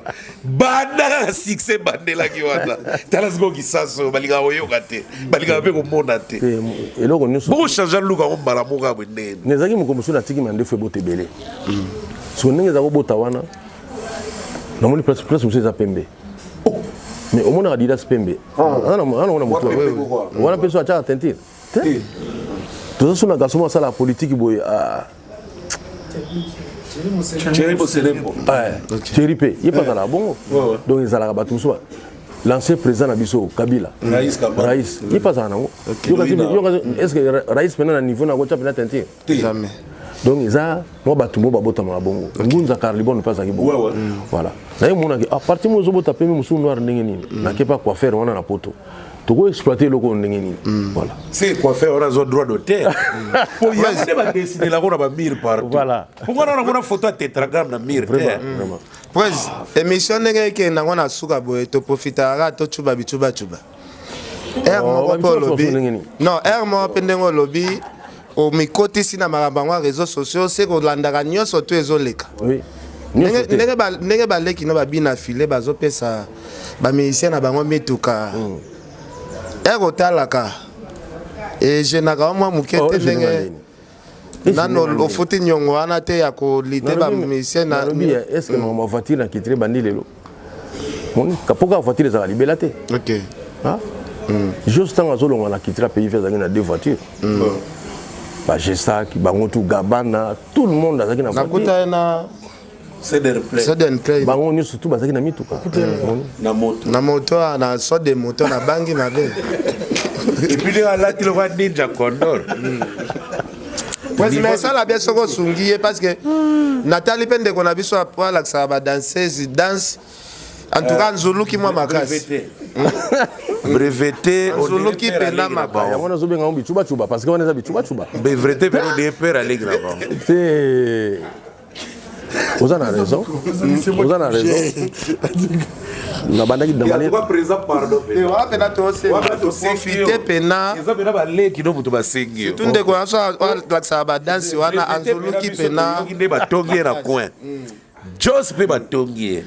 banda kaka succès bandelaki wana tala sikoyo kisaso balingaka koyoka te balingaka mpe komona te eloko nyonso bokochange luka yango mbala moko ya boye ndenge ezalaki mokolo mosusu natiki mandefu ebota ebele siko ndenge eza kobota wana namoni place place mosusu eza pembe mais omonaka adidas pembe ana na motu wana mpe so atiaka teinture te toza so na garçon moko asalaka politike boye ah. Thierry mpe ye mpe azalaka bongo donc ezalaka bato mosusu l'ancien président na biso Kabila Raïs Raïs ye mpe azalaka nango est ce que Raïs mpena na niveau na kotya mpena teinture jamais donc eza mwa bato mo babotamaka bongo ngunza carlibon mpe azalaki bongo voilà naye omonaki a parti mo ozobota pembe mosusu noir ndenge nini nake pa coiffeur wana na poto toko exploiter eloko oyo ndenge nini voilà c'est coiffeur wana azwa droit d'auteur po yango nde badesinelako na bamire partout voilà mpo wana namona photo ya tétragramme na mire te Prez, émission ndenge ekende yango na suka boye toprofitaka kaka tocuba bicubacuba heure moko mpe olobi non heure moko mpe ndenge olobi omikotisi na makambo yango ya réseau sociaux se kolandaka nyonso to ezoleka ndenge baleki no babina file bazopesa bamusicien na bango mituka heure otalaka egenaka yo mwa moke te ndenge nano ofuti nyongo wana te ya kolite bamusicien na est ce que makambo ya voiture na kitire ebandi lelo mpo kaka voiture ezalaka libela te ok Jos ntango azolonga na kitira pays azalaki na deux voitures bagesaki bango tu gabana tout le monde azalaki na nakuta ye na bango nyonso tu bazalaki na mituka na moto na moto na so de moto na bangi mabe et puis ndenge alati lokola ninja condor mais esala bien soki osungi ye parce que natali mpe ndeko na biso po alakisaka badanseuse danse en tout cas nzuluki mwa makasi breveté nzuluki mpena makasi yango nazobenga yango bicubacuba parce que wana eza bicubacuba breveté mpe odeye pere aleki na bango te oza na raison oza na raison nabandaki mpena toprofite mpena eza mpena baleki no moto basengi surtout ndeko na biso alakisaka badansi wana anzoluki mpena nde batongi ye na coin jos mpe batongi ye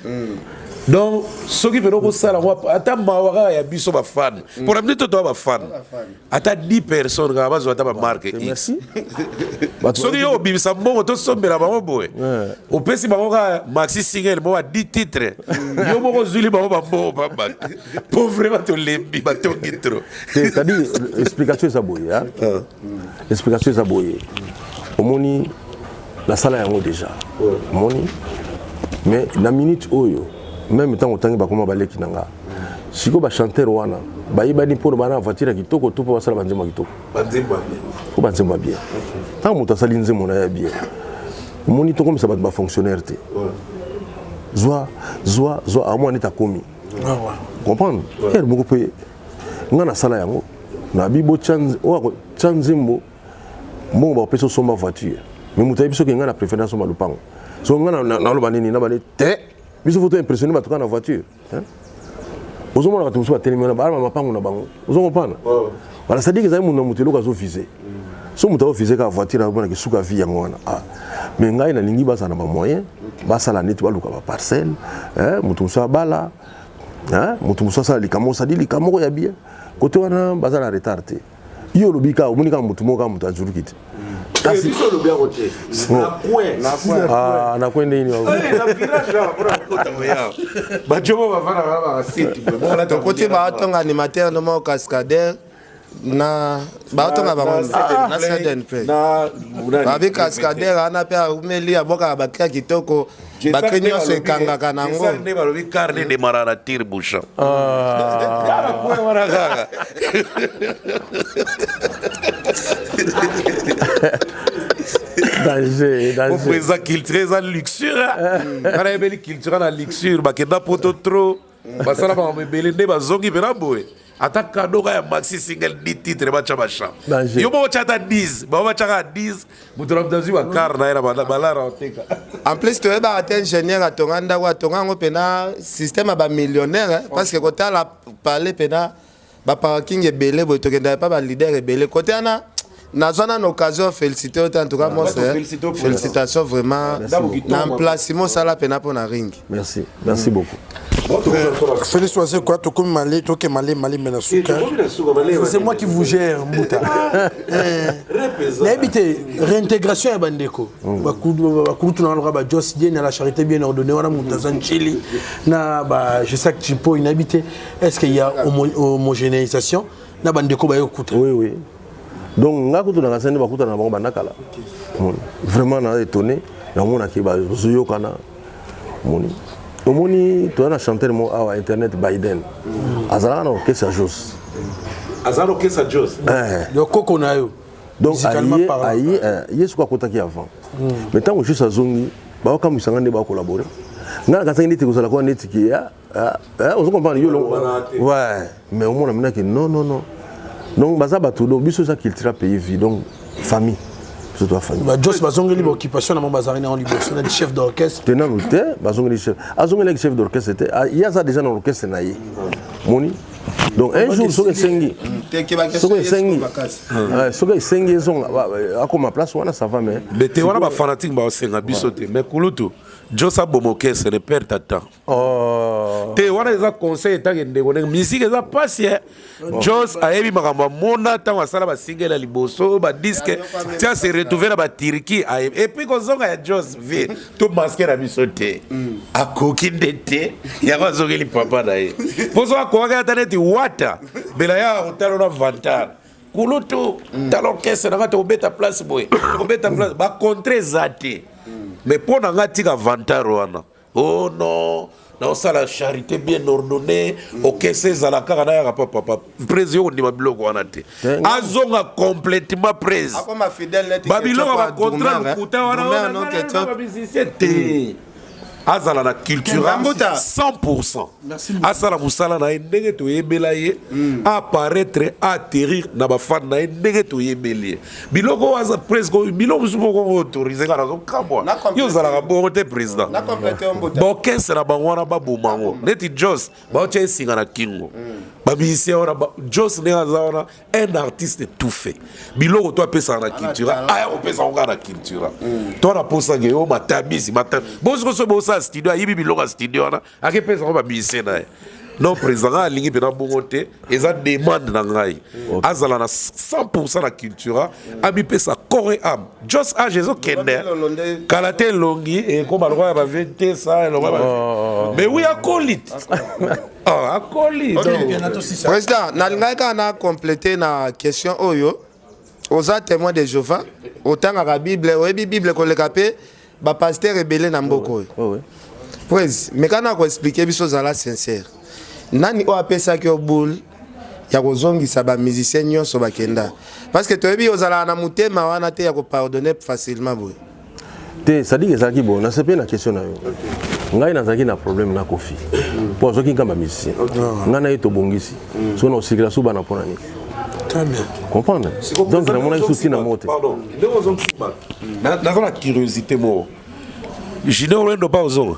donc soki mpena okosala ngo ata mawa kaka ya biso bafane mpona bino to toa bafane ata 10 personnes kaka bazwa ata bamarke x soki yo obimisa mbongo tosombela bango boye opesi bango kaka maxi single moko ba 10 titre yo moko ozwili bango bambongo pamba po vraiment tolembi batongi trop c'est-à-dire explication eza boye explication eza boye omoni nasala yango déjà omoni mais na minute oyo même ntango otangi bakoma baleki na nga sikoyo bachanteur wana bayebani mpona bana voiture ya kitoko to mpo basala banzembo ya kitoko mpo banzembo ya bien ntango moto asali nzembo na ye ya bien omoni tokomisa bato bafonctionnaire te zwa zwa zwa amwa neti akomi comprendre heure moko mpe nga nasala yango nabi botya nzembo mbongo bakopesa osomba voiture mais moto ayebi soki ngai na préféré nasomba lopango so ngai naloba nini nabani te biso faut to impressionner bato kaka na voiture. Ozomona bato mosusu batelemi wana baa na mapango na bango, ozo comprendre? Voilà, c'est-à-dire que ezali moto na moto eloko azovise. So moto azovise kaka voiture, amonaki suka vie yango wana. Ah. Mais ngai nalingi bazala na bamoyen, basala neti baluka baparcelle, moto mosusu abala, moto mosusu asala likambo, c'est-à-dire likambo moko ya bien. Kote wana baza na retard te. Yo olobi kaka, omoni kaka motu moko kaka moto azuluki te. Kasi biso olobi yango te. Na coin. Ah, na coin ndenge nini? Na village là, mpona kokota koya. Bajobo bavandaka na bakaseti boye. Bongo lata Tokoti baotonga animateur no moko cascadeur na baotonga bango na Seden Play. Babi cascadeur wana mpe aumeli abwakaka bakri ya kitoko, bakri nyonso ekangaka nango. Nde balobi carne demara na tire bouchon. Kaka coin wana kaka. Danger, danger. Eza culture, eza luxure. Nga nayebeli culture na luxure, bakenda poto trop, basala makambo ebele nde bazongi mpena boye. Ata cadeau kaka ya maxi single 10 titre batya bachamp. Danger. Yo moko tya ata 10, bango batyaka 10, moto na moto azwi bakar na ye na balara oteka. En plus toyebaka te ingénieur atonga ndako, atonga yango mpena système ya bamillionnaire, parce que kotala palais mpena baparking ebele boye, tokendaka epa baleader ebele kote wana. Nazwa nano occasion félicité yo te. En tout cas, moi, félicitations vraiment na emplacement osala mpena mpo na ring. Merci, merci beaucoup. Félix Wazekwa, tokomi male, toke male male me na suka. C'est moi qui vous gère, Mbuta. Nayebi te réintégration ya bandeko bakulutu na loka ba Jos Dieng na la charité bien ordonnée wana, moto aza Nchili na ba Jesak Chimpo, nayebi te est-ce qu'il y a homogénéisation na bandeko baye kokuta? Oui, oui. Donc nga kutu na kasende bakutana na bango banda kala. Vraiment na étonné namonaki bazoyokana. Omoni, omoni toza na chanteur moko awa internet, Biden, azalaka na orchestre ya Jos. Aza na orchestre ya Jos? Yo koko na yo. Donc musicalement aye parlant. Aye ye soki akotaki avant, mais ntango juste azongi, baokamwisa nga nde bacollabore. Nga nakasaki neti kozala kwa neti ki ozo comprendre yo longo. Ouais, mais omona minaki non, non, non. Donc baza bato, donc biso eza culture pays vie, donc famille, biso toa famille. Ba Jos bazongeli baoccupation na bango bazalaki nango liboso na chef d'orchestre? Te, nanu te bazongeli chef, azongelaki chef d'orchestre te. Ah, ye aza déjà na orchestre na ye, moni. Donc un jour soki esengi, soki esengi, soki esengi ezonga, akoma place wana, ça va, mais Mais te wana bafanatique baosenga biso te. Mais kulutu Jos aboma orchestre, ne perd ta temps. Oh. Te, wana eza conseil etange ndeko, ndenge musique eza pasi. Jos ayebi makambo amona ntango asala basingle ya liboso, badisque, ti ase retrouve na baturquie ayebi. Et puis kozonga ya Jos vie to maske na biso te, akoki nde te. Yango azongeli papa na ye, mpo so akokaki ata neti wata bela ya kotala na vantar kulutu, tala orchestre nanga, tokobeta place boye, tokobeta place, bacontre eza te. Mais mpo na nga, tika vantar wana. Oh non, naosala charité bien ordonnée, okese ezala kaka nayaka pa papa prese. Yo kondima biloko wana te, azonga complètement prese. Akoma fidèle neti babiloko Ketchup ya bacontra Drummer, eh. lokuta wana Drummer, non, Ketchup. bamusicien te, azala na culture Mbuta. 100, asala mosala na ye ndenge toyebela ye, apparaître, atterrir na bafan na ye ndenge toyebeli ye. Biloko oyo aza presque biloko mosusu moko autorise, nga nazokamwa. Yo ozalaka bongo te, président. Na complète yo, Mbuta. Baorchestre na bango wana baboma yango neti Jos baotya esinga na kingo bamusicien wana. Jos ndenge aza wana, un artiste tout fait, biloko to apesaka na culture, aya kopesa yango kaka na culture. To wana posaka yo matabisi bosiko so bosala studio, ayibi biloko ya studio wana, akepesa yango bamusicien na ye. Non, président, ngai alingi mpena bongo te. Eza demande na ngai, azala na 100 na culture, amipesa corps et âme. Jos age ezokende kala te, elongi ekoma lokola ya bavie te, sa elongo ya mais oui, akoli te. Ah, akoli donc. Président, nalingaki kaka na compléter na question oyo. Oza témoin de Jéhovah, otangaka Bible, oyebi Bible koleka mpe bapasteur ebele na mboka oyo. Prés, meka na koexpliquer biso, ozala sincère, nani oyo apesaki yo boule ya kozongisa bamusicien nyonso bakenda? Parce que toyebi ozalaka na motema wana te ya kopardonner facilement boye. Te, c'est-à-dire ezalaki bon, nasepeli na question na yo. Ngai nazalaki na problème na Kofi mpo azwaki nkamba musicien. Ngai na ye tobongisi, soki na osikela so bana mpo na nini? Très bien. Comprendre? Donc namonaki so ntina moko te. Pardon, ndenge ozongisi bato, naza na curiosité moko. Junior Wendo pa ozonga?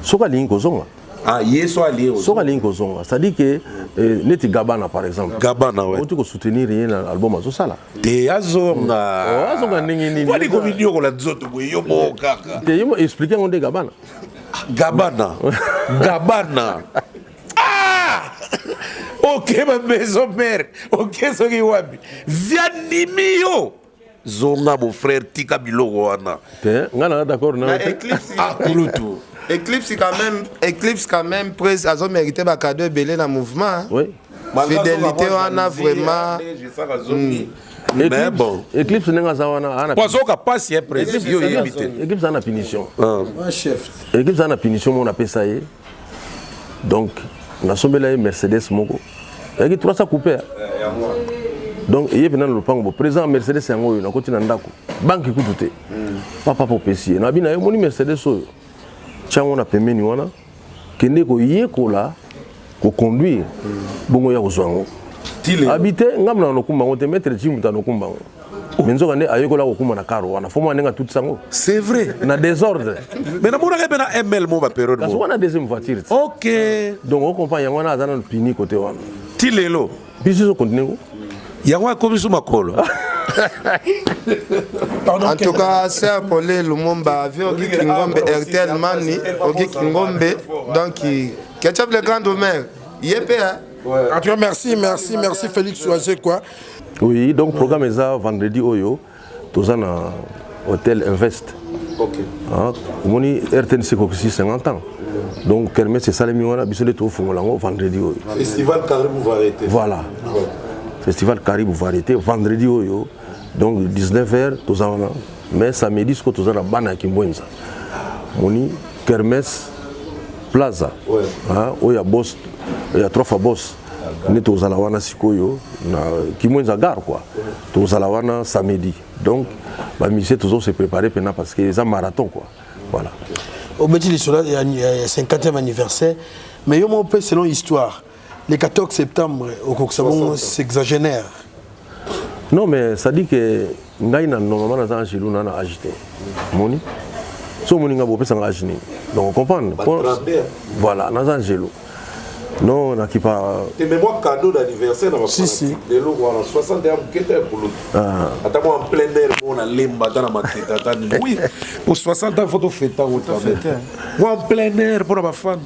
Soki alingi kozonga. Ah, ye so alie soki alingi kozonga c'est-à-dire que eh, neti gabana par exemple gabana ouais. oti kosoutenir ye na album azosala te azonga oh, azonga ndenge nini wali komidiokola nzoto boye yo moko kaka te yo explique yango nde gabana gabana gabana ah! oke ba maison mare oke soki wapi viandimi yo zonga mon frère tika biloko wana te nga na d'accord na eclipse ah kulutu eclipse quand même eclipse quand même prise azo mériter ba cadeau ebele na mouvement oui fidélité wana vraiment mais bon eclipse ndenge aza wana azoka pasi ye président yo oyebi te eclipse aza na punition eclipse aza na punition moko napesa ye donc nasombela ye mercedes moko eyaki 300 coupe donc eye mpena na lopango bo président mercedes yango oyo nakoti na ndako banki kutu te papa po opesi ye nabi na ye omoni mercedes oyo tyango na pembeni wana kende koyekola koconduire bongo ya kozwa yango abi te ngambo na nokumba yango te maître ji moto anokumba yango mais nzoka nde ayekola kokuma na karo wana fo mwa ndenge atutisa yango c'est vrai na désordre mais namonaka mpe na ml mo baperiode kasi wana deuxième voiture ok donc ocomprend yango wana aza nano pini côté wana ti lelo biso ezocontinue ko yango akomi so makolo en tout cas sœur Pauline Lumumba vieux Ogi Kingombe RTL Mani Ogi Kingombe donc Ketchup le grand Omer ye mpe hein En tout cas, merci, merci, merci Félix Oise quoi. Oui, donc programme eza vendredi oyo toza na hôtel Invest. OK. Ah, omoni RTNC kokisi 50 ans. Donc kermesse esalemi wana biso nde tofongola yango vendredi oyo. Festival Caribou Variété. Voilà. Ouais. Festival Caribou Variété vendredi oyo donc 19h toza wana mais samedi sikoyo toza na bana ya Kimbwenza. Moni kermesse plaza ouais. ah, oyo ya boss ya trois fois boss nde tozala wana sikoyo na kimwenza gare quoi tozala wana samedi donc bamusicien tozo se préparer mpena parce que eza marathon quoi voilà obeti lisolo ya 50e anniversaire mais yo moko mpe selon histoire le 14 septembre okokisa bongo sexagénaire non mais ça dit que ngai na normalement naza angelo na na age te omoni so omoni ngai bopesa nga age nini donc comprendre voilà naza angelo non nakipa te mais moi cadeau d'anniversaire na si lelo wana 61 mokete ya kulutu ata mwa en plein air mo na lemba ata na mateta ata nini oui po 60 ans faut tofeta yango mwa en plein air mpona bafane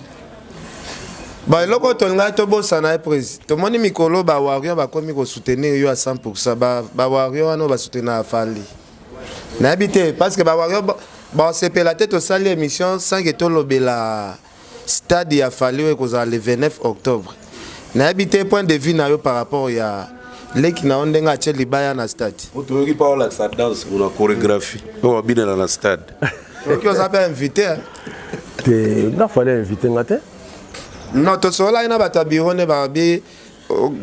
Ba eloko oyo tolingaki tobosana ye presi tomoni mikolo ba warrior bakomi ko soutenir yo à 100% ba, ba warrior wana oyo basoutenaka Fally nayebi te parce que ba warrior basepela te tosali émission sans que tolobela stade ya Fally oyo ekozala le 29 octobre nayebi te point de vue na yo par rapport ya leki na yo ndenge atie libaya na stade toyoki mpa olakisa danse kuna chorégraphie oyo babinela na stade Soki oza pe invité. Te nga fallait inviter nga te. Non, tosololaki na bato ya bureau nde babi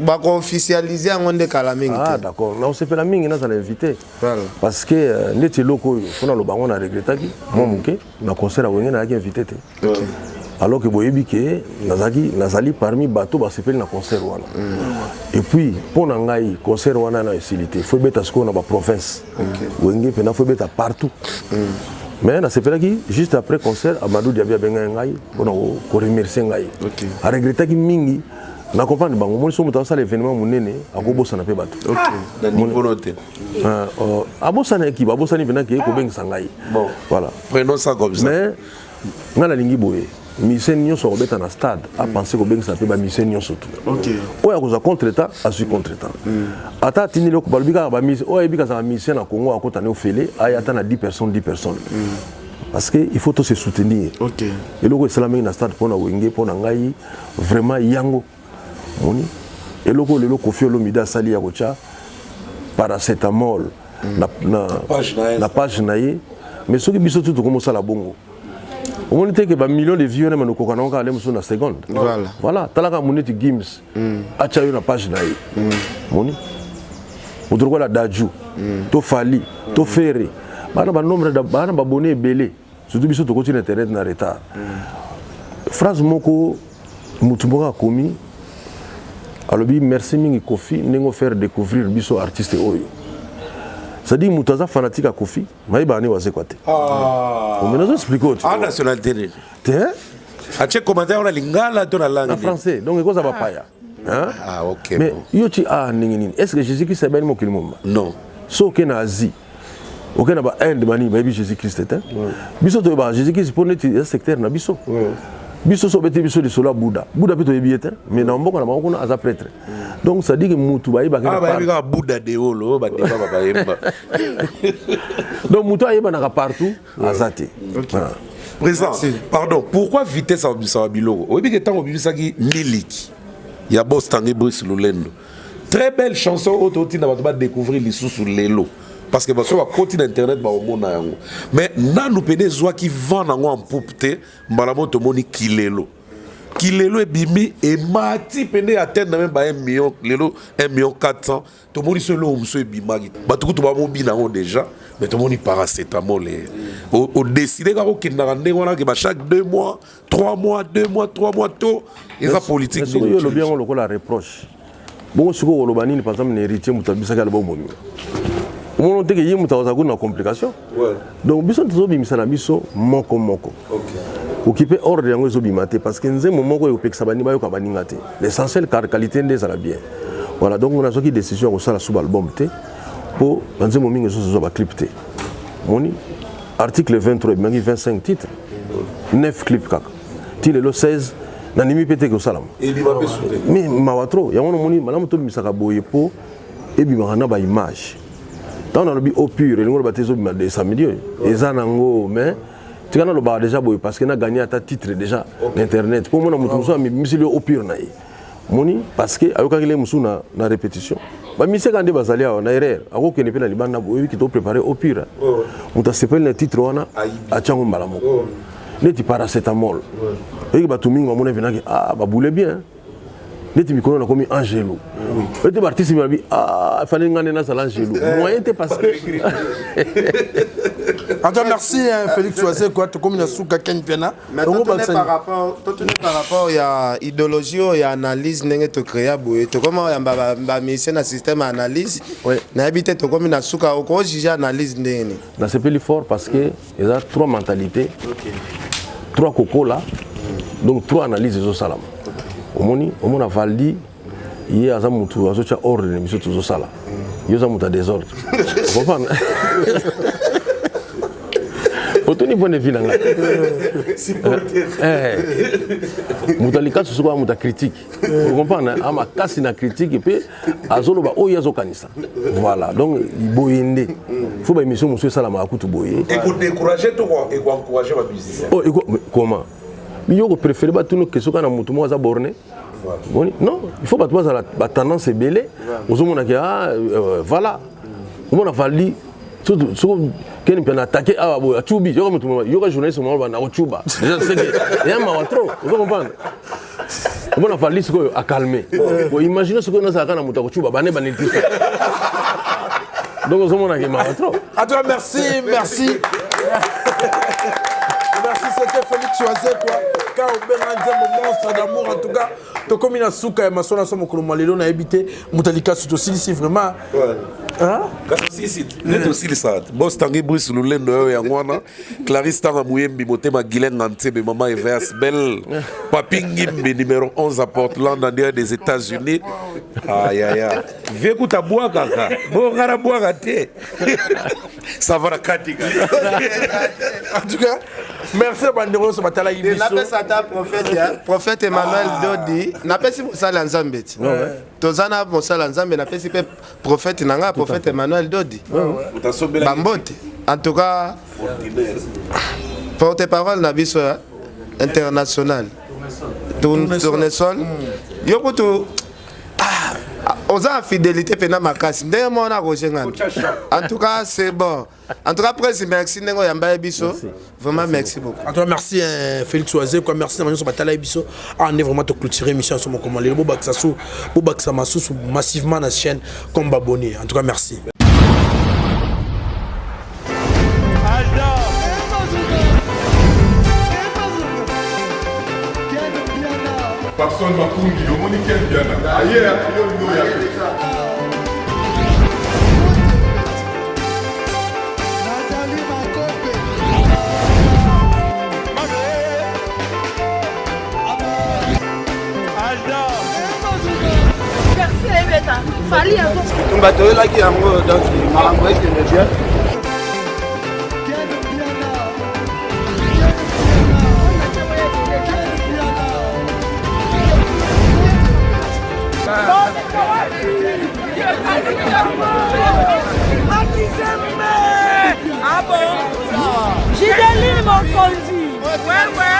bako officialiser yango nde kala mingi te. Ah d'accord, na osepela mingi nazala invité. Voilà. Parce que euh, ndeti eloko oyo mpo naloba yango na regrettaki mwa moke na concert ya Wenge nayaki invité te. Okay. Alors que boyebi ke nazalaki nazali parmi bato basepeli na concert wana. Mm. Et puis mpo na ngai concert wana na esili te, faut ebeta sikoyo na ba province. Okay. Wenge mpena faut ebeta partout. Mm. Mais nasepelaki juste après concert Amadou Diaby abengaki ngai mpona koremercier ngai. Okay. Aregretaki mingi na comprendre bango omoni so moto asala événement monene akobosana mpe bato na niveau no te abosana ekipe abosani mpena ke kobengisa ngai voilà prenons ça comme ça mais ngai nalingi boye musicien nyonso akobeta na stade apense kobengisa mpe bamusicien nyonso tu oyo akozwa contre temps azwi contre temps ata atindi eloko balobi kaka bamusicien oyo ayebi kazala musicien na congo akota ne ofele aya ata na 10 personnes 10 personnes parce que il faut to se soutenir eloko esalamaki na stade mpo na wenge mpo na ngai vraiment yango moni eloko lelo Koffi Olomide asali ya kotya paracetamol na, na, na page na ye mais soki biso tu tokomosala bongo omoni te ke bamillion de vues wana manokoka nango kaka nde mosusu na seconde voilà, voilà. talaka moneti gims mm. atya yo na page na ye mm. moni moto lokola daju mm. to fali mm. to fere bana banombre bana babone ebele surtout biso tokoti na internet na retard mm. phrase moko motu moko akomi alobi merci mingi Koffi ndenge ofaire découvrir biso artiste oyo c'est-à-dire moto aza fanatique ya Koffi mayebaka nde wazekwa te omena ozo explique oyo nationalité nini te. Atie commentaire wana lingala to na langue na français, donc ekoza bapaya. Hein? Ah, ok. Mais bon. yo ti ah ndenge nini? Est-ce que Jésus Christ ayebani mokili mobimba? Non. So oke na Asie, oke na ba Inde bani bayebi Jésus Christ te. Biso toyebaka Jésus Christ mpo neti eza secteur na biso. Biso so obeti biso lisolo ya Bouddha. Bouddha mpe toyebi ye te, mais na mboka na bango kuna aza prêtre. Donc ça dit que mutu bayebaka ah, bayebi kaka Bouddha de oyo badeba bayemba. Donc mutu ayebanaka partout aza te. Okay. Président, pardon, pourquoi vitesse abimisaka biloko? Oyebi ke ntango obimisaki miliki ya Boss Tanguy Brice Lulendo, très belle chanson oyo totinda bato badécouvrir lisusu lelo, parce que baso bakoti na internet bakomona yango, mais nanu pene ezwaki vent nango en poupe te. Mbala moko tomoni kilelo, kilelo ebimi, emati pene atteindre même ba 1 million, lelo 1 million 400. Tomoni so eloko mosusu ebimaki, bato kutu bamobina yango déjà, mais tomoni paracétamol. Odécider kaka okendaka ndenge wana ke ba chaque 2 mois, 3 mois, 2 mois, 3 mois, to eza politique? Soki yo olobi yango lokola reproche bongo, sikoyo oloba nini? Par exemple na Héritier, moto abisaki album mobima, omona teke ye moto akozala kuna na complication. Donc biso tozobimisa na biso moko moko, okipe ordre yango ezobima te, parce que nzembo moko ekopekisa bani bayoka baninga te. L'essentiel qualité nde ezala bien. Voilà, donc nazwaki décision ya kosala sous album te, mpo banzembo mingi ezozozwa baclip te. Moni article 23 ebimaki 25 titres, 9 clip kaka ti lelo, 16 nandimi mpe te kosalama, mais mawa trop. Yango namoni malamu tobimisaka boye mpo ebimaka na baimage. Ntango nalobi eau pure, elingi oloba te ezobima de samedi oyo eza nango, mais tika nalobaka déjà boye parce que na gagné ata titre déjà na internet, mpo omona moto mosusu amimiseli yo eau pure na ye, moni parce que ayokaki le mosusu na répétition. Bamiseka nde bazali awa na erreur, akokende mpe na libanda. Oyebi ki topréparé eau pure, moto asepeli na titre wana, atiango mbala moko neti paracétamol. Oyeki bato mingi bamona evenaki, ah, babule bien neti mikolo nakomi angelo ete baartiste babi, ah, fallait nga nde nazala angelo moyen te parce que En tout cas, merci hein, Félix Wazekwa, tokomi na suka. Ken Piana. Mais totune par rapport ya idéologie oyo ya analyse, ndenge tocréa boye, tokóma oyamba bamusicien na système ya analyse. Nayebi te, tokomi na suka, okojuge analyse ndenge nini? Nasepeli fort parce que eza trois mentalités, trois kokola, donc trois analyse ezosalama. Omoni, omona Valdi, ye aza motu azotya ordre na biso tozosala, ye oza moto ya désordre, comprendre? Otuni point de vue na ngai, moto alikasu soki aza moto ya critique, ocomprendre, a makasi na critique mpe azoloba oyo azokanisa. Voilà, donc boye nde faut baémission mosusu esalamaka kutu boye. Ekodécourage to ekoencourage bamusicien? Oh, comment yo kopréféré batuna question kaka na motu moko aza borné? Boni non, il faut bato bazala batendance ebele. Ozomonaki, ah, voilà, omona Valdi soko keni mpe na attaqué awa boye, acubi yoka motu, yoka journaliste moko banda kocuba déjà, seke eya mawa trop. Ozo comprendre? Omona Valdi sikoyo acalme. Bon, imagine sikoyo nazalaka na moto akocuba bane baneltisa, donc ozomonaki mawa trop. En tout cas, merci, merci. Merci, c'était Félix Wazekwa. Quand obenga nzembo monstre d'amour, en tout cas, tokomi na suka ya masolo na so mokolo mwa lelo. Nayebi te, moto alikasu, tosilisi vraiment. Hein? Kasi nde tosilisa. Bos Tangi Brice Lulendo oyo yango wana, Clarisse Tanga Muyembi Motema, Guylaine Ntsebe, mama Evers Bel, Papi Ngimbi numéro 11 à Portland en direct des États-Unis. Ayaya, vie kuta bwakaka bongana bwaka te, ça va na kati. En tout cas, merci na bandeko nyonso batalaki biso. Napesa ata prophète, prophète Emmanuel Dodi, napesi mosala ya Nzambe ti toza na mosala ya Nzambe. Napesi mpe prophète na nga, prophète Emmanuel Dodi, bambote. En tout cas, porte parole na biso international, Tournesol, yo kutu oza na fidélité mpena makasi ndenge moko na Roger Ngana. En tout cas, c'est bon. En tout cas, presse, merci ndenge oyamba ye biso, vraiment merci beaucoup. En tout cas, merci hein, Félix Wazekwa, merci na nyonso batala biso. Ah, on est vraiment to clôturer émission sur mon comment lelo bobakisa su bobakisa masusu massivement na chaîne comme abonné. En tout cas, merci. Papson Makungi, omoni Ken Piana aye yo olingi oya te. Nathalie Makope. Fally azo. Tumba toyelaki yango donc makambo ekende bien. Gideline Mokonzi. Ouais, ouais.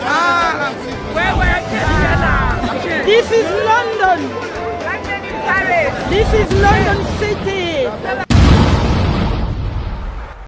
Ah, ouais, ouais. This is London. This is London City.